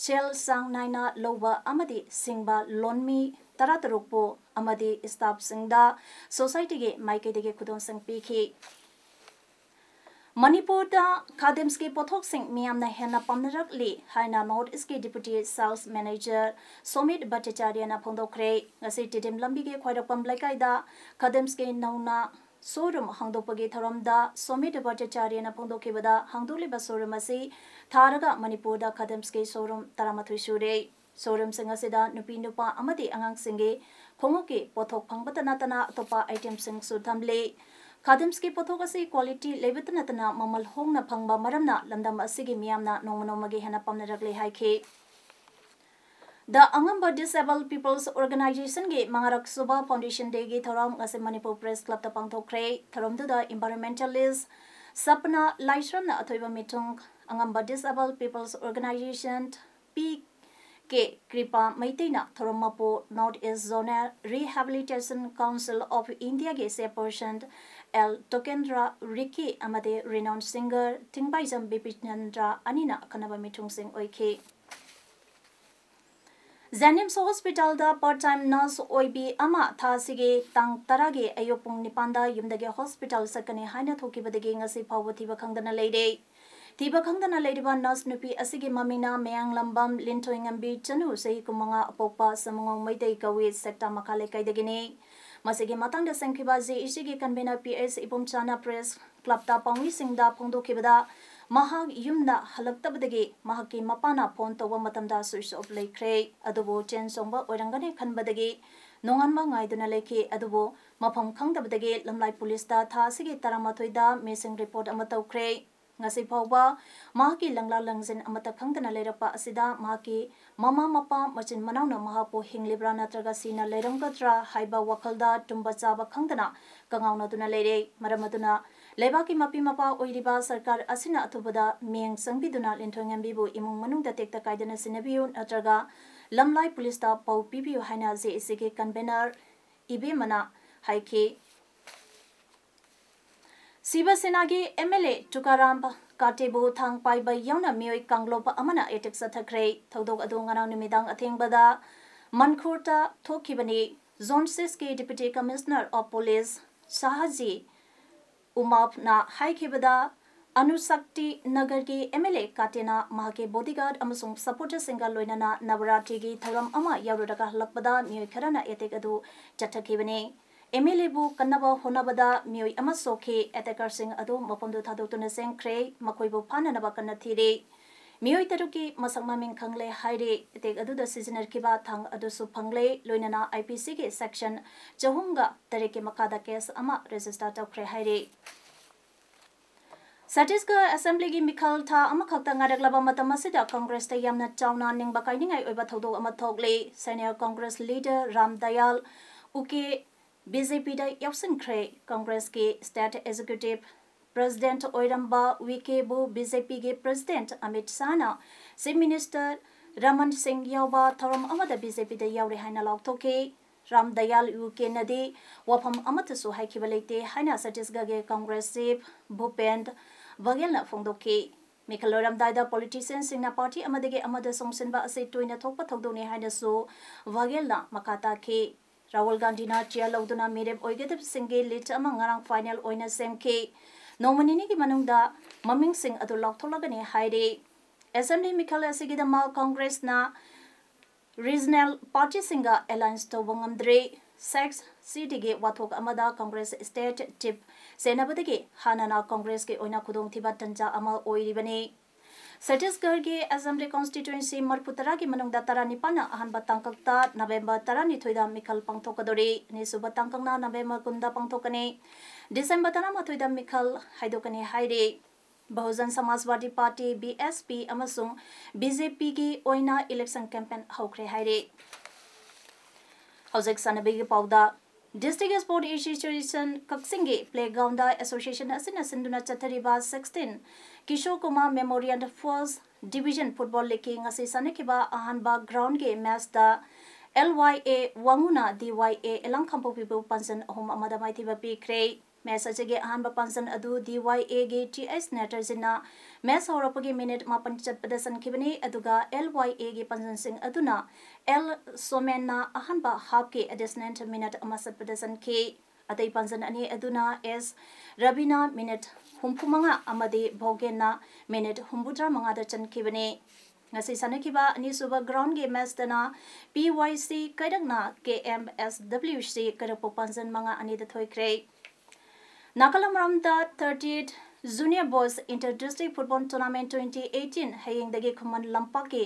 ꯁꯦꯜ ꯆꯥꯡ ꯅꯥꯏꯅ ꯂꯧꯕ ꯑꯃꯗꯤ ꯁꯤꯡꯕ ꯂꯣꯟꯃꯤ ꯇꯔꯥꯇꯔꯨꯛꯄꯨ ꯑꯃꯗꯤ staffꯁꯤꯡꯗ societyꯒꯤ ꯃꯥꯏꯀꯩꯗꯒꯤ ꯈꯨꯗꯣꯜꯁꯤꯡ ꯄꯤꯈꯤ꯫ ꯃꯅꯤꯄꯨꯔꯗ ꯈꯥꯗꯤꯝꯁꯀꯤ ꯄꯣꯠꯊꯣꯛꯁꯤꯡ ꯃꯤꯌꯥꯝꯅ ꯍꯦꯟꯅ ꯄꯥꯝꯅꯔꯛꯂꯤ ꯍꯥꯏꯅ North Eastꯀꯤ Deputy Sales Manager ꯁꯣꯃꯤꯠ ꯚꯠꯇꯆꯥꯔꯌꯅ ꯐꯣꯡꯗꯣꯛꯈ꯭ꯔꯦ꯫ ꯉꯁꯤ ꯇꯤꯗꯤꯝ ꯂꯝꯕꯤꯒꯤ ꯈ꯭ꯋꯥꯏꯔꯥꯛꯄꯝ ꯂꯩꯀꯥꯏꯗ ꯈꯥꯗꯤꯝꯁꯀꯤ ꯅꯧꯅ showroom ꯍꯥꯡꯗꯣꯛꯄꯒꯤ ꯊꯧꯔꯝꯗ ꯁꯣꯃꯤꯠ ꯚꯠꯇꯆꯥꯔꯌꯅ ꯐꯣꯡꯗꯣꯛꯈꯤꯕꯗ, ꯍꯥꯡꯗꯣꯛꯂꯤꯕ showroom ꯑꯁꯤ ꯊꯥꯔꯒ ꯃꯅꯤꯄꯨꯔꯗ ꯈꯥꯗꯤꯝꯁꯀꯤ showroom ꯇꯔꯥꯃꯥꯊꯣꯏ ꯁꯨꯔꯦ꯫ Showroomꯁꯤꯡ ꯑꯁꯤꯗ ꯅꯨꯄꯤ, ꯅꯨꯄꯥ ꯑꯃꯗꯤ ꯑꯉꯥꯡꯁꯤꯡꯒꯤ ꯈꯣꯡꯎꯞꯀꯤ ꯄꯣꯠꯊꯣꯛ ꯐꯪꯕꯇ ꯅꯠꯇꯅ ꯑꯇꯣꯞꯄ itemꯁꯤꯡꯁꯨ ꯊꯝꯂꯤ꯫ ꯈꯥꯗꯤꯝꯁꯀꯤ ꯄꯣꯠꯊꯣꯛ ꯑꯁꯤ quality ꯂꯩꯕꯇ ꯅꯠꯇꯅ ꯃꯃꯜ ꯍꯣꯡꯅ ꯐꯪꯕ ꯃꯔꯝꯅ ꯂꯝꯗꯝ ꯑꯁꯤꯒꯤ ꯃꯤꯌꯥꯝꯅ ꯅꯣꯡꯃ ꯅꯣꯡꯃꯒꯤ ꯍꯦꯟꯅ ꯄꯥꯝꯅꯔꯛꯂꯦ ꯍꯥꯏꯈꯤ꯫ The Angamba Disabled People's Organizationꯒꯤ ꯃꯉꯥꯔꯛ ꯁꯨꯕ Foundation Dayꯒꯤ ꯊꯧꯔꯝ ꯉꯁꯤ ꯃꯅꯤꯄꯨꯔ Press Clubꯇ ꯄꯥꯡꯊꯣꯛꯈ꯭ꯔꯦ꯫ ꯊꯧꯔꯝꯗꯨꯗ environmentalist ꯁꯄꯅꯥ ꯂꯥꯏꯁ꯭ꯔꯝꯅ ꯑꯊꯣꯏꯕ ꯃꯤꯊꯨꯡ, ꯑꯉꯝꯕ Disabled People's Organization P K ꯀ꯭ꯔꯤꯄꯥ ꯃꯩꯇꯩꯅ ꯊꯧꯔꯝ ꯃꯄꯨ, North East Zonal Rehabilitation Council of Indiaꯒꯤ chairperson ꯑꯦꯜ ꯇꯣꯀꯦꯟꯗ꯭ꯔ ꯔꯤꯀꯤ ꯑꯃꯗꯤ renowned singer ꯊꯤꯡꯕꯥꯏꯖꯝ ꯕꯤꯄꯤꯆꯟꯗ꯭ꯔ ꯑꯅꯤꯅ ꯑꯈꯟꯅꯕ ꯃꯤꯊꯨꯡꯁꯤꯡ ꯑꯣꯏꯈꯤ꯫ JNIMS Hospitalꯗ part time nurse ꯑꯣꯏꯕꯤ ꯑꯃ ꯊꯥ ꯑꯁꯤꯒꯤ ꯇꯥꯡ ꯇꯔꯥꯒꯤ ꯑꯌꯨꯛ ꯄꯨꯡ ꯅꯤꯄꯥꯟꯗ ꯌꯨꯝꯗꯒꯤ hospital ꯆꯠꯀꯅꯤ ꯍꯥꯏꯅ ꯊꯣꯛꯈꯤꯕꯗꯒꯤ ꯉꯁꯤ ꯐꯥꯎꯕ ꯊꯤꯕ ꯈꯪꯗꯅ ꯂꯩꯔꯦ꯫ ꯊꯤꯕ ꯈꯪꯗꯅ ꯂꯩꯔꯤꯕ nurse ꯅꯨꯄꯤ ꯑꯁꯤꯒꯤ ꯃꯃꯤꯡꯅ ꯃꯌꯥꯡꯂꯝꯕꯝ ꯂꯤꯟꯊꯣꯏꯉꯝꯕꯤ ꯆꯅꯨ, ꯆꯍꯤ ꯀꯨꯟꯃꯉꯥ, ꯑꯄꯣꯛꯄ ꯁꯃꯨꯉꯧ ꯃꯩꯇꯩ ꯀꯧꯏ, ꯁꯦꯛꯇꯥ ꯃꯈꯥ ꯂꯩꯀꯥꯏꯗꯒꯤꯅꯤ꯫ ꯃꯁꯤꯒꯤ ꯃꯇꯥꯡꯗ ꯁꯦꯝꯈꯤꯕ JECꯒꯤ convener ꯄꯤ ꯑꯩꯆ ꯏꯕꯣꯝꯆꯥꯅ Press Clubꯇ ꯄꯥꯎꯃꯤꯁꯤꯡꯗ ꯐꯣꯡꯗꯣꯛꯈꯤꯕꯗ, ꯃꯍꯥꯛ ꯌꯨꯝꯗ ꯍꯜꯂꯛꯇꯕꯗꯒꯤ ꯃꯍꯥꯛꯀꯤ ꯃꯄꯥꯅ phone ꯇꯧꯕ ꯃꯇꯝꯗ switch off ꯂꯩꯈ꯭ꯔꯦ꯫ ꯑꯗꯨꯕꯨ ꯆꯦꯟ ꯆꯣꯡꯕ ꯑꯣꯏꯔꯝꯒꯅꯤ ꯈꯟꯕꯗꯒꯤ ꯅꯣꯡꯉꯥꯟꯕ ꯉꯥꯏꯗꯨꯅ ꯂꯩꯈꯤ꯫ ꯑꯗꯨꯕꯨ ꯃꯐꯝ ꯈꯪꯗꯕꯗꯒꯤ ꯂꯝꯂꯥꯏ ꯄꯨꯂꯤꯁꯇ ꯊꯥ ꯑꯁꯤꯒꯤ ꯇꯔꯥꯃꯥꯊꯣꯏꯗ missing report ꯑꯃ ꯇꯧꯈ꯭ꯔꯦ꯫ ꯉꯁꯤ ꯐꯥꯎꯕ ꯃꯍꯥꯛꯀꯤ ꯂꯪꯂꯥ ꯂꯪꯖꯤꯟ ꯑꯃꯠꯇ ꯈꯪꯗꯅ ꯂꯩꯔꯛꯄ ꯑꯁꯤꯗ ꯃꯍꯥꯛꯀꯤ ꯃꯃꯥ ꯃꯄꯥ, ꯃꯆꯤꯟ ꯃꯅꯥꯎꯅ ꯃꯍꯥꯛꯄꯨ ꯍꯤꯡꯂꯤꯕ꯭ꯔꯥ ꯅꯠꯇ꯭ꯔꯒ ꯁꯤꯅ ꯂꯩꯔꯝꯒꯗ꯭ꯔꯥ ꯍꯥꯏꯕ ꯋꯥꯈꯜꯗ ꯇꯨꯝꯕ ꯆꯥꯕ ꯈꯪꯗꯅ ꯀꯉꯥꯎꯅꯗꯨꯅ ꯂꯩꯔꯦ꯫ ꯃꯔꯝ ꯑꯗꯨꯅ ꯂꯩꯕꯥꯛꯀꯤ ꯃꯄꯤ ꯃꯄꯥ ꯑꯣꯏꯔꯤꯕ ꯁꯔꯀꯥꯔ ꯑꯁꯤꯅ ꯑꯊꯨꯕꯗ ꯃꯤꯠꯌꯦꯡ ꯆꯪꯕꯤꯗꯨꯅ ꯂꯤꯟꯊꯣꯏ ꯉꯝꯕꯤꯕꯨ ꯏꯃꯨꯡ ꯃꯅꯨꯡꯗ ꯇꯦꯛꯇ ꯀꯥꯏꯗꯅ ꯁꯤꯟꯅꯕꯤꯌꯨ, ꯅꯠꯇ꯭ꯔꯒ ꯂꯝꯂꯥꯏ ꯄꯨꯂꯤꯁꯇ ꯄꯥꯎ ꯄꯤꯕꯤꯌꯨ ꯍꯥꯏꯅ ꯖꯦ ꯑꯦ ꯁꯤꯒꯤ ꯀꯟꯚꯦꯅꯔ ꯏꯕꯦꯝꯃꯅ ꯍꯥꯏꯈꯤ꯫ ꯁꯤꯕ ꯁꯦꯅꯥꯒꯤ ꯑꯦꯝ ꯑꯦꯜ ꯑꯦ ꯇꯨꯀꯥꯔꯥꯝ ꯀꯥꯇꯦꯕꯨ ꯊꯥꯡ ꯄꯥꯏꯕ ꯌꯥꯎꯅ ꯃꯤꯑꯣꯏ ꯀꯥꯡꯂꯨꯞ ꯑꯃꯅ ꯑꯦꯇꯦꯛ ꯆꯠꯊꯈ꯭ꯔꯦ꯫ ꯊꯧꯗꯣꯛ ꯑꯗꯨ ꯉꯔꯥꯡ ꯅꯨꯃꯤꯗꯥꯡ ꯑꯊꯦꯡꯕꯗ ꯃꯟꯈꯨꯔꯇ ꯊꯣꯛꯈꯤꯕꯅꯤ꯫ ꯖꯣꯟ ꯁꯤꯛꯁꯀꯤ ꯗꯤꯄ꯭ꯌꯨꯇꯤ ꯀꯃꯤꯁꯅꯔ ꯑꯣꯐ ꯄꯨꯂꯤꯁ ꯁꯥꯍꯖꯤ ꯎꯃꯥꯞꯅ ꯍꯥꯏꯈꯤꯕꯗ, ꯑꯅꯨꯁꯛꯇꯤ ꯅꯒꯔꯒꯤ ꯑꯦꯝ ꯑꯦꯜ ꯑꯦ ꯀꯥꯇꯦꯅ ꯃꯍꯥꯛꯀꯤ ꯕꯣꯗꯤꯒꯥꯔꯗ ꯑꯃꯁꯨꯡ ꯁꯄꯣꯔꯇꯔꯁꯤꯡꯒ ꯂꯣꯏꯅꯅ ꯅꯕꯔꯥꯇ꯭ꯔꯤꯒꯤ ꯊꯧꯔꯝ ꯑꯃ ꯌꯥꯎꯔꯨꯔꯒ ꯍꯜꯂꯛꯄꯗ ꯃꯤꯑꯣꯏ ꯈꯔꯅ ꯑꯦꯇꯦꯛ ꯑꯗꯨ ꯆꯠꯊꯈꯤꯕꯅꯤ꯫ ꯑꯦꯝ ꯑꯦꯜ ꯑꯦꯕꯨ ꯀꯟꯅꯕ ꯍꯣꯠꯅꯕꯗ ꯃꯤꯑꯣꯏ ꯑꯃ ꯁꯣꯛꯈꯤ꯫ ꯑꯦꯇꯦꯀꯔꯁꯤꯡ ꯑꯗꯨ ꯃꯐꯝꯗꯨ ꯊꯥꯗꯣꯛꯇꯨꯅ ꯆꯦꯟꯈ꯭ꯔꯦ꯫ ꯃꯈꯣꯏꯕꯨ ꯐꯥꯅꯅꯕ ꯀꯟꯅ ꯊꯤꯔꯤ꯫ ꯃꯤꯑꯣꯏ ꯇꯔꯨꯛꯀꯤ ꯃꯁꯛ ꯃꯃꯤꯡ ꯈꯪꯂꯦ ꯍꯥꯏꯔꯤ꯫ ꯑꯦꯇꯦꯛ ꯑꯗꯨꯗ ꯁꯤꯖꯤꯟꯅꯈꯤꯕ ꯊꯥꯡ ꯑꯗꯨꯁꯨ ꯐꯪꯂꯦ, ꯂꯣꯏꯅꯅ ꯑꯥꯏ ꯄꯤ ꯁꯤꯒꯤ ꯁꯦꯛꯁꯟ ꯆꯍꯨꯝꯒ ꯇꯔꯦꯠꯀꯤ ꯃꯈꯥꯗ ꯀꯦꯁ ꯑꯃ ꯔꯦꯖꯤꯁꯇꯔ ꯇꯧꯈ꯭ꯔꯦ ꯍꯥꯏꯔꯤ꯫ ꯁꯠꯇꯤꯁꯒꯔ ꯑꯦꯁꯦꯝꯕ꯭ꯂꯤꯒꯤ ꯃꯤꯈꯜ ꯊꯥ ꯑꯃꯈꯛꯇ ꯉꯥꯏꯔꯛꯂꯕ ꯃꯇꯝ ꯑꯁꯤꯗ ꯀꯪꯒ꯭ꯔꯦꯁꯇ ꯌꯥꯝꯅ ꯆꯥꯎꯅ ꯅꯤꯡꯕ ꯀꯥꯏꯅꯤꯡꯉꯥꯏ ꯑꯣꯏꯕ ꯊꯧꯗꯣꯛ ꯑꯃ ꯊꯣꯛꯂꯤ꯫ Senior Congress leader Ram Dayal Uike B J ꯄꯤꯗ ꯌꯥꯎꯁꯤꯟꯈ꯭ꯔꯦ꯫ ꯀꯪꯒ꯭ꯔꯦꯁꯀꯤ ꯁ꯭ꯇꯦꯠ ꯑꯦꯛꯖꯤꯀ꯭ꯌꯨꯇꯤꯚ ꯄ꯭ꯔꯦꯁꯤꯗꯦꯟꯠ ꯑꯣꯏꯔꯝꯕ ꯋꯤ ꯀꯦꯕꯨ ꯕꯤ ꯖꯦ ꯄꯤꯒꯤ ꯄ꯭ꯔꯦꯁꯤꯗꯦꯟꯠ ꯑꯃꯤꯠ ꯁꯥꯍꯅ ꯆꯤꯐ ꯃꯤꯅꯤꯁꯇꯔ ꯔꯃꯟ ꯁꯤꯡ ꯌꯥꯎꯕ ꯊꯧꯔꯝ ꯑꯃꯗ ꯕꯤ ꯖꯦ ꯄꯤꯗ ꯌꯥꯎꯔꯦ ꯍꯥꯏꯅ ꯂꯥꯎꯊꯣꯛꯈꯤ꯫ ꯔꯥꯝ ꯗꯌꯥꯜ ꯎꯀꯦꯅꯗꯤ ꯋꯥꯐꯝ ꯑꯃꯠꯇꯁꯨ ꯍꯥꯏꯈꯤꯕ ꯂꯩꯇꯦ ꯍꯥꯏꯅ ꯁꯠꯇꯤꯁꯒꯔꯒꯤ ꯀꯪꯒ꯭ꯔꯦꯁ ꯆꯤꯐ ꯚꯨꯄꯦꯟ ꯕꯘꯦꯜꯅ ꯐꯣꯡꯗꯣꯛꯈꯤ꯫ ꯃꯤꯈꯜ ꯂꯣꯏꯔꯝꯗꯥꯏꯗ ꯄꯣꯂꯤꯇꯤꯁꯤꯌꯟꯁꯤꯡꯅ ꯄꯥꯔꯇꯤ ꯑꯃꯗꯒꯤ ꯑꯃꯗ ꯆꯣꯡꯁꯤꯟꯕ ꯑꯁꯤ ꯇꯣꯏꯅ ꯊꯣꯛꯄ ꯊꯧꯗꯣꯛꯅꯤ ꯍꯥꯏꯅꯁꯨ ꯕꯘꯦꯜꯅ ꯃꯈꯥ ꯇꯥꯈꯤ꯫ ꯔꯥꯍꯨꯜ ꯒꯥꯟꯙꯤꯅ ꯆꯤꯌꯔ ꯂꯧꯗꯨꯅ ꯃꯤꯔꯦꯞ ꯑꯣꯏꯒꯗꯕꯁꯤꯡꯒꯤ ꯂꯤꯁ꯭ꯠ ꯑꯃ ꯉꯔꯥꯡ ꯐꯥꯏꯅꯦꯜ ꯑꯣꯏꯅ ꯁꯦꯝꯈꯤ꯫ ꯅꯣꯡꯃ ꯅꯤꯅꯤꯒꯤ ꯃꯅꯨꯡꯗ ꯃꯃꯤꯡꯁꯤꯡ ꯑꯗꯨ ꯂꯥꯎꯊꯣꯛꯂꯒꯅꯤ ꯍꯥꯏꯔꯤ꯫ ꯑꯦꯁꯦꯝꯕ꯭ꯂꯤ ꯃꯤꯈꯜ ꯑꯁꯤꯒꯤꯗꯃꯛ ꯀꯪꯒ꯭ꯔꯦꯁꯅ ꯔꯤꯖꯅꯦꯜ ꯄꯥꯔꯇꯤꯁꯤꯡꯒ ꯑꯦꯂꯥꯏꯟꯁ ꯇꯧꯕ ꯉꯝꯗ꯭ꯔꯤ꯫ ꯁꯤꯛꯁ ꯁꯤꯇꯤꯒꯤ ꯋꯥꯊꯣꯛ ꯑꯃꯗ ꯀꯪꯒ꯭ꯔꯦꯁ ꯁ꯭ꯇꯦꯠ ꯆꯤꯐ ꯁꯦꯟꯅꯕꯗꯒꯤ ꯍꯥꯟꯅꯅ ꯀꯪꯒ꯭ꯔꯦꯁꯀꯤ ꯑꯣꯏꯅ ꯈꯨꯗꯣꯡꯊꯤꯕ ꯇꯟꯖꯥ ꯑꯃ ꯑꯣꯏꯔꯤꯕꯅꯤ꯫ ꯁꯠꯇꯤꯁꯒꯔꯒꯤ ꯑꯦꯁꯦꯝꯕ꯭ꯂꯤ ꯀꯣꯟꯁꯇꯤꯇ꯭ꯋꯦꯟꯁꯤ ꯃꯔꯤꯐꯨ ꯇꯔꯥꯒꯤ ꯃꯅꯨꯡꯗ ꯇꯔꯥꯅꯤꯄꯥꯟꯅ ꯑꯍꯥꯟꯕ ꯇꯥꯡꯀꯛꯇ ꯅꯕꯦꯝꯕꯔ ꯇꯔꯥꯅꯤꯊꯣꯏꯗ ꯃꯤꯈꯜ ꯄꯥꯡꯊꯣꯛꯀꯗꯧꯔꯤ꯫ ꯑꯅꯤꯁꯨꯕ ꯇꯥꯡꯀꯛꯅ ꯅꯕꯦꯝꯕꯔ ꯀꯨꯟꯗ ꯄꯥꯡꯊꯣꯛꯀꯅꯤ꯫ ꯗꯤꯁꯦꯝꯕꯔ ꯇꯔꯥꯃꯥꯊꯣꯏꯗ ꯃꯤꯈꯜ ꯍꯥꯏꯗꯣꯛꯀꯅꯤ ꯍꯥꯏꯔꯤ꯫ Bahujan Samajwadi Party, B S P, ꯑꯃꯁꯨꯡ ꯕꯤ ꯖꯦ ꯄꯤꯒꯤ ꯑꯣꯏꯅ ꯏꯂꯦꯛꯁꯟ ꯀꯦꯝꯄꯦꯟ ꯍꯧꯈ꯭ꯔꯦ ꯍꯥꯏꯔꯤ꯫ ꯍꯧꯖꯤꯛ ꯁꯥꯟꯅꯕꯒꯤ ꯄꯥꯎꯗ꯫ District Sport Association ꯀꯛꯆꯤꯡꯒꯤ ꯄ꯭ꯂꯦꯒ꯭ꯔꯥꯎꯟꯗ ꯑꯦꯁꯣꯁꯤꯌꯦꯁꯟ ꯑꯁꯤꯅ ꯁꯤꯟꯗꯨꯅ ꯆꯠꯊꯔꯤꯕ sixteen Kishor Kumar memorial first division football ꯂꯤꯒꯀꯤ ꯉꯁꯤ ꯁꯥꯟꯅꯈꯤꯕ ꯑꯍꯥꯟꯕ ꯒ꯭ꯔꯥꯎꯟꯒꯤ ꯃꯦꯆꯇ ꯑꯦꯜ ꯋꯥꯏ ꯑꯦ ꯋꯥꯉꯨꯅ ꯗꯤ ꯋꯥꯏ ꯑꯦ ꯏꯂꯥꯡ ꯈꯥꯡꯄꯣꯛꯄꯤꯕꯨ ꯄꯥꯟꯖꯟ ꯑꯍꯨꯝ ꯑꯃꯗ ꯃꯥꯏꯊꯤꯕ ꯄꯤꯈ꯭ꯔꯦ꯫ ꯃꯦꯆ ꯑꯁꯤꯒꯤ ꯑꯍꯥꯟꯕ ꯄꯥꯟꯖꯟ ꯑꯗꯨ ꯗꯤ ꯋꯥꯏ ꯑꯦꯒꯤ ꯇꯤ ꯑꯩꯆ ꯅꯦꯇꯔꯖꯤꯠꯅ ꯃꯦꯆ ꯍꯧꯔꯛꯄꯒꯤ ꯃꯤꯅꯤꯠ ꯃꯥꯄꯟ ꯆꯠꯄꯗ ꯆꯟꯈꯤꯕꯅꯤ, ꯑꯗꯨꯒ ꯑꯦꯜ ꯋꯥꯏ ꯑꯦꯒꯤ ꯄꯥꯟꯖꯟꯁꯤꯡ ꯑꯗꯨꯅ ꯑꯦꯜ ꯁꯣꯃꯦꯟꯅ ꯑꯍꯥꯟꯕ ꯍꯥꯞꯀꯤ ꯑꯦꯗꯤꯁꯅꯦꯜ ꯃꯤꯅꯤꯠ ꯑꯃ ꯆꯠꯄꯗ ꯆꯟꯈꯤ꯫ ꯑꯇꯩ ꯄꯥꯟꯖꯟ ꯑꯅꯤ ꯑꯗꯨꯅ ꯑꯦꯁ ꯔꯕꯤꯅ ꯃꯤꯅꯤꯠ ꯍꯨꯝꯐꯨꯃꯉꯥ ꯑꯃꯗꯤ ꯚꯣꯒꯦꯟꯅ ꯃꯤꯅꯤꯠ ꯍꯨꯝꯐꯨꯇꯔꯥ ꯃꯉꯥꯗ ꯆꯟꯈꯤꯕꯅꯤ꯫ ꯉꯁꯤ ꯁꯥꯟꯅꯈꯤꯕ ꯑꯅꯤꯁꯨꯕ ꯒ꯭ꯔꯥꯎꯟꯒꯤ ꯃꯦꯆꯇꯅ ꯄꯤ ꯋꯥꯏ ꯁꯤ ꯀꯩꯔꯛꯅ ꯀꯦ ꯑꯦꯝ ꯑꯦꯁ ꯗꯕ꯭ꯂꯤꯎ ꯁꯤ ꯀꯩꯔꯛꯄꯨ ꯄꯥꯟꯖꯟ ꯃꯉꯥ ꯑꯅꯤꯗ ꯊꯣꯏꯈ꯭ꯔꯦ꯫ ꯅꯥꯀꯜ ꯑꯃꯔꯣꯝꯗ thirtieth Junior Boys Inter District Football Tournament twenty eighteen ꯍꯌꯦꯡꯗꯒꯤ ꯈꯨꯃꯟ ꯂꯝꯄꯥꯛꯀꯤ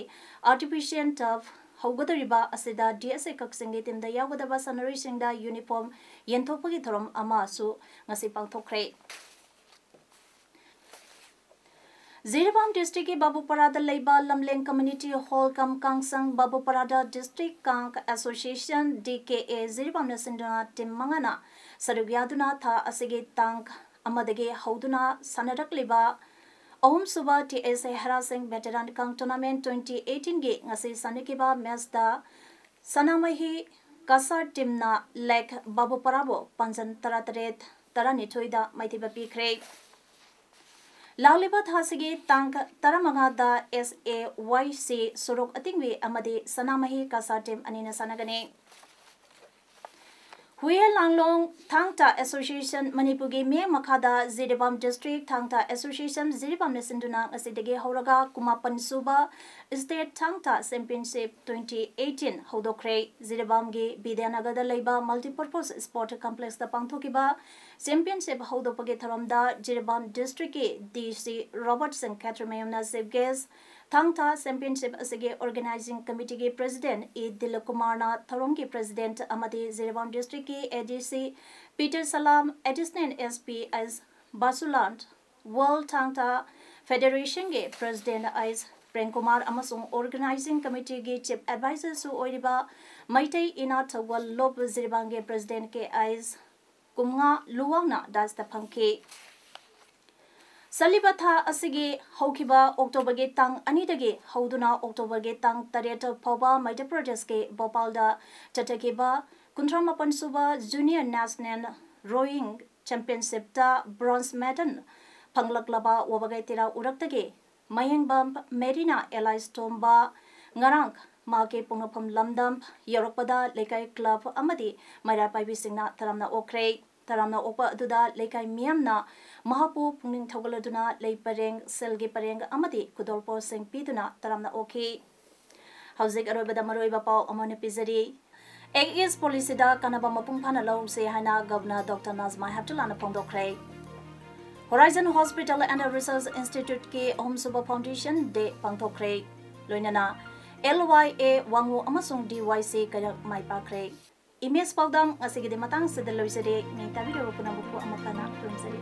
artificial turf ꯍꯧꯒꯗꯧꯔꯤꯕ ꯑꯁꯤꯗ ꯗꯤ ꯑꯦꯁ ꯑꯦ ꯀꯛꯆꯤꯡꯒꯤ ꯇꯤꯝꯗ ꯌꯥꯎꯒꯗꯕ ꯁꯥꯟꯅꯔꯣꯏꯁꯤꯡꯗ ꯌꯨꯅꯤꯐꯣꯔꯝ ꯌꯦꯟꯊꯣꯛꯄꯒꯤ ꯊꯧꯔꯝ ꯑꯃꯁꯨ ꯉꯁꯤ ꯄꯥꯡꯊꯣꯛꯈ꯭ꯔꯦ꯫ ꯖꯤꯔꯤꯕꯥꯝ ꯗꯤꯁꯇ꯭ꯔꯤꯛꯀꯤ ꯕꯥꯕꯨꯄꯔꯥꯗ ꯂꯩꯕ ꯂꯝꯂꯦꯡ ꯀꯝꯃ꯭ꯌꯨꯅꯤꯇꯤ ꯍꯣꯜ ꯀꯝ ꯀꯥꯡꯁꯪ ꯕꯥꯕꯨꯄꯔꯥꯗ ꯗꯤꯁꯇ꯭ꯔꯤꯛ ꯀꯥꯡ ꯑꯦꯁꯣꯁꯤꯌꯦꯁꯟ, ꯗꯤ ꯀꯦ ꯑꯦ, ꯖꯤꯔꯤꯕꯥꯝꯅ ꯁꯤꯟꯗꯨꯅ ꯇꯤꯝ ꯃꯉꯥꯅ ꯁꯔꯨꯛ ꯌꯥꯗꯨꯅ ꯊꯥ ꯑꯁꯤꯒꯤ ꯇꯥꯡ ꯑꯃꯗꯒꯤ ꯍꯧꯗꯨꯅ ꯁꯥꯟꯅꯔꯛꯂꯤꯕ ꯑꯍꯨꯝꯁꯨꯕ ꯇꯤ ꯑꯦꯁ ꯑꯦ ꯍꯔꯥꯁꯤꯡ ꯚꯦꯇꯔꯥꯟ ꯀꯥꯡ ꯇꯣꯔꯅꯥꯃꯦꯟ twenty eighteen ꯒꯤ ꯉꯁꯤ ꯁꯥꯟꯅꯈꯤꯕ ꯃꯦꯆꯇ ꯁꯅꯥꯃꯍꯤ ꯀꯁꯥꯔ ꯇꯤꯝꯅ ꯂꯦꯛ ꯕꯥꯕꯨꯄꯔꯥꯕꯨ ꯄꯥꯟꯖꯟ ꯇꯔꯥꯇꯔꯦꯠ, ꯇꯔꯥꯅꯤꯊꯣꯏꯗ ꯃꯥꯏꯊꯤꯕ ꯄꯤꯈ꯭ꯔꯦ꯫ ꯂꯥꯛꯂꯤꯕ ꯊꯥꯁꯤꯒꯤ ꯇꯥꯡ ꯇꯔꯥꯃꯉꯥꯗ ꯑꯦꯁ ꯑꯦ ꯋꯥꯏ ꯁꯤ ꯁꯣꯔꯣꯛ ꯑꯇꯤꯡꯕꯤ ꯑꯃꯗꯤ ꯁꯅꯥꯃꯍꯤ ꯀꯁꯥꯔ ꯇꯤꯝ ꯑꯅꯤꯅ ꯁꯥꯟꯅꯒꯅꯤ꯫ ꯍꯨꯌꯦ ꯂꯥꯡꯂꯣꯡ ꯊꯥꯡ ꯇꯥ ꯑꯦꯁꯣꯁꯤꯌꯦꯁꯟ ꯃꯅꯤꯄꯨꯔꯒꯤ ꯃꯤꯠꯌꯦꯡ ꯃꯈꯥꯗ ꯖꯤꯔꯤꯕꯥꯝ ꯗꯤꯁꯇ꯭ꯔꯤꯛ ꯊꯥꯡ ꯇꯥ ꯑꯦꯁꯣꯁꯤꯌꯦꯁꯟ ꯖꯤꯔꯤꯕꯥꯝꯅ ꯁꯤꯟꯗꯨꯅ ꯉꯁꯤꯗꯒꯤ ꯍꯧꯔꯒ ꯀꯨꯟꯃꯥꯄꯟ ꯁꯨꯕ ꯁ꯭ꯇꯦꯠ ꯊꯥꯡ ꯇꯥ ꯆꯦꯝꯄꯤꯌꯟꯁꯤꯞ twenty eighteen ꯍꯧꯗꯣꯛꯈ꯭ꯔꯦ꯫ ꯖꯤꯔꯤꯕꯥꯝꯒꯤ ꯕꯤꯗ꯭ꯌꯥꯅꯒꯔꯗ ꯂꯩꯕ ꯃꯜꯇꯤꯄꯔꯄꯁ ꯁ꯭ꯄꯣꯔꯠ ꯀꯝꯄ꯭ꯂꯦꯛꯁꯇ ꯄꯥꯡꯊꯣꯛꯈꯤꯕ ꯆꯦꯝꯄꯤꯌꯟꯁꯤꯞ ꯍꯧꯗꯣꯛꯄꯒꯤ ꯊꯧꯔꯝꯗ ꯖꯤꯔꯤꯕꯥꯝ ꯗꯤꯁꯇ꯭ꯔꯤꯛꯀꯤ ꯗꯤ ꯁꯤ ꯔꯣꯕꯔꯠ ꯁꯤꯡ ꯈꯦꯇ꯭ꯔꯤꯃꯌꯨꯝꯅ ꯆꯤꯐ ꯒꯦꯁ, ꯊꯥꯡ ꯇꯥ ꯆꯦꯝꯄꯤꯌꯟꯁꯤꯞ ꯑꯁꯤꯒꯤ ꯑꯣꯔꯒꯅꯥꯏꯖꯤꯡ ꯀꯃꯤꯇꯤꯒꯤ ꯄ꯭ꯔꯦꯁꯤꯗꯦꯟꯠ ꯏ ꯗꯤꯂꯤꯞ ꯀꯨꯃꯥꯔꯅ ꯊꯧꯔꯝꯒꯤ ꯄ꯭ꯔꯦꯁꯤꯗꯦꯟꯠ ꯑꯃꯗꯤ ꯖꯤꯔꯤꯕꯥꯝ ꯗꯤꯁꯇ꯭ꯔꯤꯛꯀꯤ A D C Peter Salam, additional S P S Basulan, World Thang Ta Federation ꯒꯤ President I S Prem Kumar ꯑꯃꯁꯨꯡ Organizing Committee ꯒꯤ Chief Advisor ꯁꯨ ꯑꯣꯏꯔꯤꯕ ꯃꯩꯇꯩ ꯏꯅꯥꯠ ꯊꯧꯒꯜ ꯂꯣꯞ ꯖꯤꯔꯤꯕꯥꯝꯒꯤ President ꯀꯦ ꯑꯥꯏ ꯑꯦꯁ ꯀꯨꯝꯉꯥ ꯂꯨꯋꯥꯡꯅ dais ꯇ ꯐꯝꯈꯤ꯫ ꯆꯠꯂꯤꯕ ꯊꯥ ꯑꯁꯤꯒꯤ ꯍꯧꯈꯤꯕ October ꯒꯤ ꯇꯥꯡ ꯑꯅꯤꯗꯒꯤ ꯍꯧꯗꯨꯅ October ꯒꯤ ꯇꯥꯡ ꯇꯔꯦꯠ ꯐꯥꯎꯕ ꯃꯙ꯭ꯌ ꯄ꯭ꯔꯗꯦꯁꯀꯤ ꯚꯣꯄꯥꯜꯗ ꯆꯠꯊꯈꯤꯕ ꯀꯨꯟꯊ꯭ꯔꯥ ꯃꯥꯄꯟ ꯁꯨꯕ Junior National Rowing Championship ꯇ bronze medal ꯐꯪꯂꯛꯂꯕ ꯋꯥꯕꯒꯥꯏ ꯇꯦꯔꯥ ꯎꯔꯛꯇꯒꯤ ꯃꯌꯦꯡꯕꯝ ꯃꯦꯔꯤꯅꯥ ꯑꯦꯂꯥꯏꯁ ꯇꯣꯝꯕ ꯉꯔꯥꯡ ꯃꯍꯥꯛꯀꯤ ꯄꯣꯛꯅꯐꯝ ꯂꯝꯗꯝ ꯌꯧꯔꯛꯄꯗ ꯂꯩꯀꯥꯏ club ꯑꯃꯗꯤ ꯃꯩꯔꯥ ꯄꯥꯏꯕꯤꯁꯤꯡꯅ ꯇꯔꯥꯝꯅ ꯑꯣꯛꯈ꯭ꯔꯦ꯫ ꯇꯔꯥꯝꯅ ꯑꯣꯛꯄ ꯑꯗꯨꯗ ꯂꯩꯀꯥꯏ ꯃꯤꯌꯥꯝꯅ ꯃꯍꯥꯛꯄꯨ ꯄꯨꯛꯅꯤꯡ ꯊꯧꯒꯠꯂꯗꯨꯅ ꯂꯩ ꯄꯔꯦꯡ, ꯁꯦꯜꯒꯤ ꯄꯔꯦꯡ ꯑꯃꯗꯤ ꯈꯨꯗꯣꯜꯄꯣꯠꯁꯤꯡ ꯄꯤꯗꯨꯅ ꯇꯔꯥꯝꯅ ꯑꯣꯛꯈꯤ꯫ ꯍꯧꯖꯤꯛ ꯑꯔꯣꯏꯕꯗ ꯃꯔꯨꯑꯣꯏꯕ ꯄꯥꯎ ꯑꯃ ꯑꯣꯏꯅ ꯄꯤꯖꯔꯤ꯫ Act East Policy ꯗ ꯀꯥꯟꯅꯕ ꯃꯄꯨꯡ ꯐꯥꯅ ꯂꯧꯁꯦ ꯍꯥꯏꯅ Governor Doctor Najma Heptulla ꯅ ꯐꯣꯡꯗꯣꯛꯈ꯭ꯔꯦ꯫ Horizon Hospital and Research Institute ꯀꯤ ꯑꯍꯨꯝꯁꯨꯕ Foundation Day ꯄꯥꯡꯊꯣꯛꯈ꯭ꯔꯦ꯫ ꯂꯣꯏꯅꯅ L Y A ꯋꯥꯡꯉꯨ ꯑꯃꯁꯨꯡ D Y C ꯀꯩꯔꯛ ꯃꯥꯏ ꯄꯥꯛꯈ꯭ꯔꯦ꯫ Image ꯄꯥꯎꯗꯝ ꯉꯁꯤꯒꯤꯗꯤ ꯃꯇꯥꯡ ꯑꯁꯤꯗ ꯂꯣꯏꯖꯔꯦ꯫ ꯃꯤ ꯇꯥꯕꯤꯔꯕ ꯄꯨꯝꯅꯃꯛꯄꯨ ꯑꯃꯨꯛ ꯍꯟꯅ ꯈꯨꯔꯨꯝꯖꯔꯤ꯫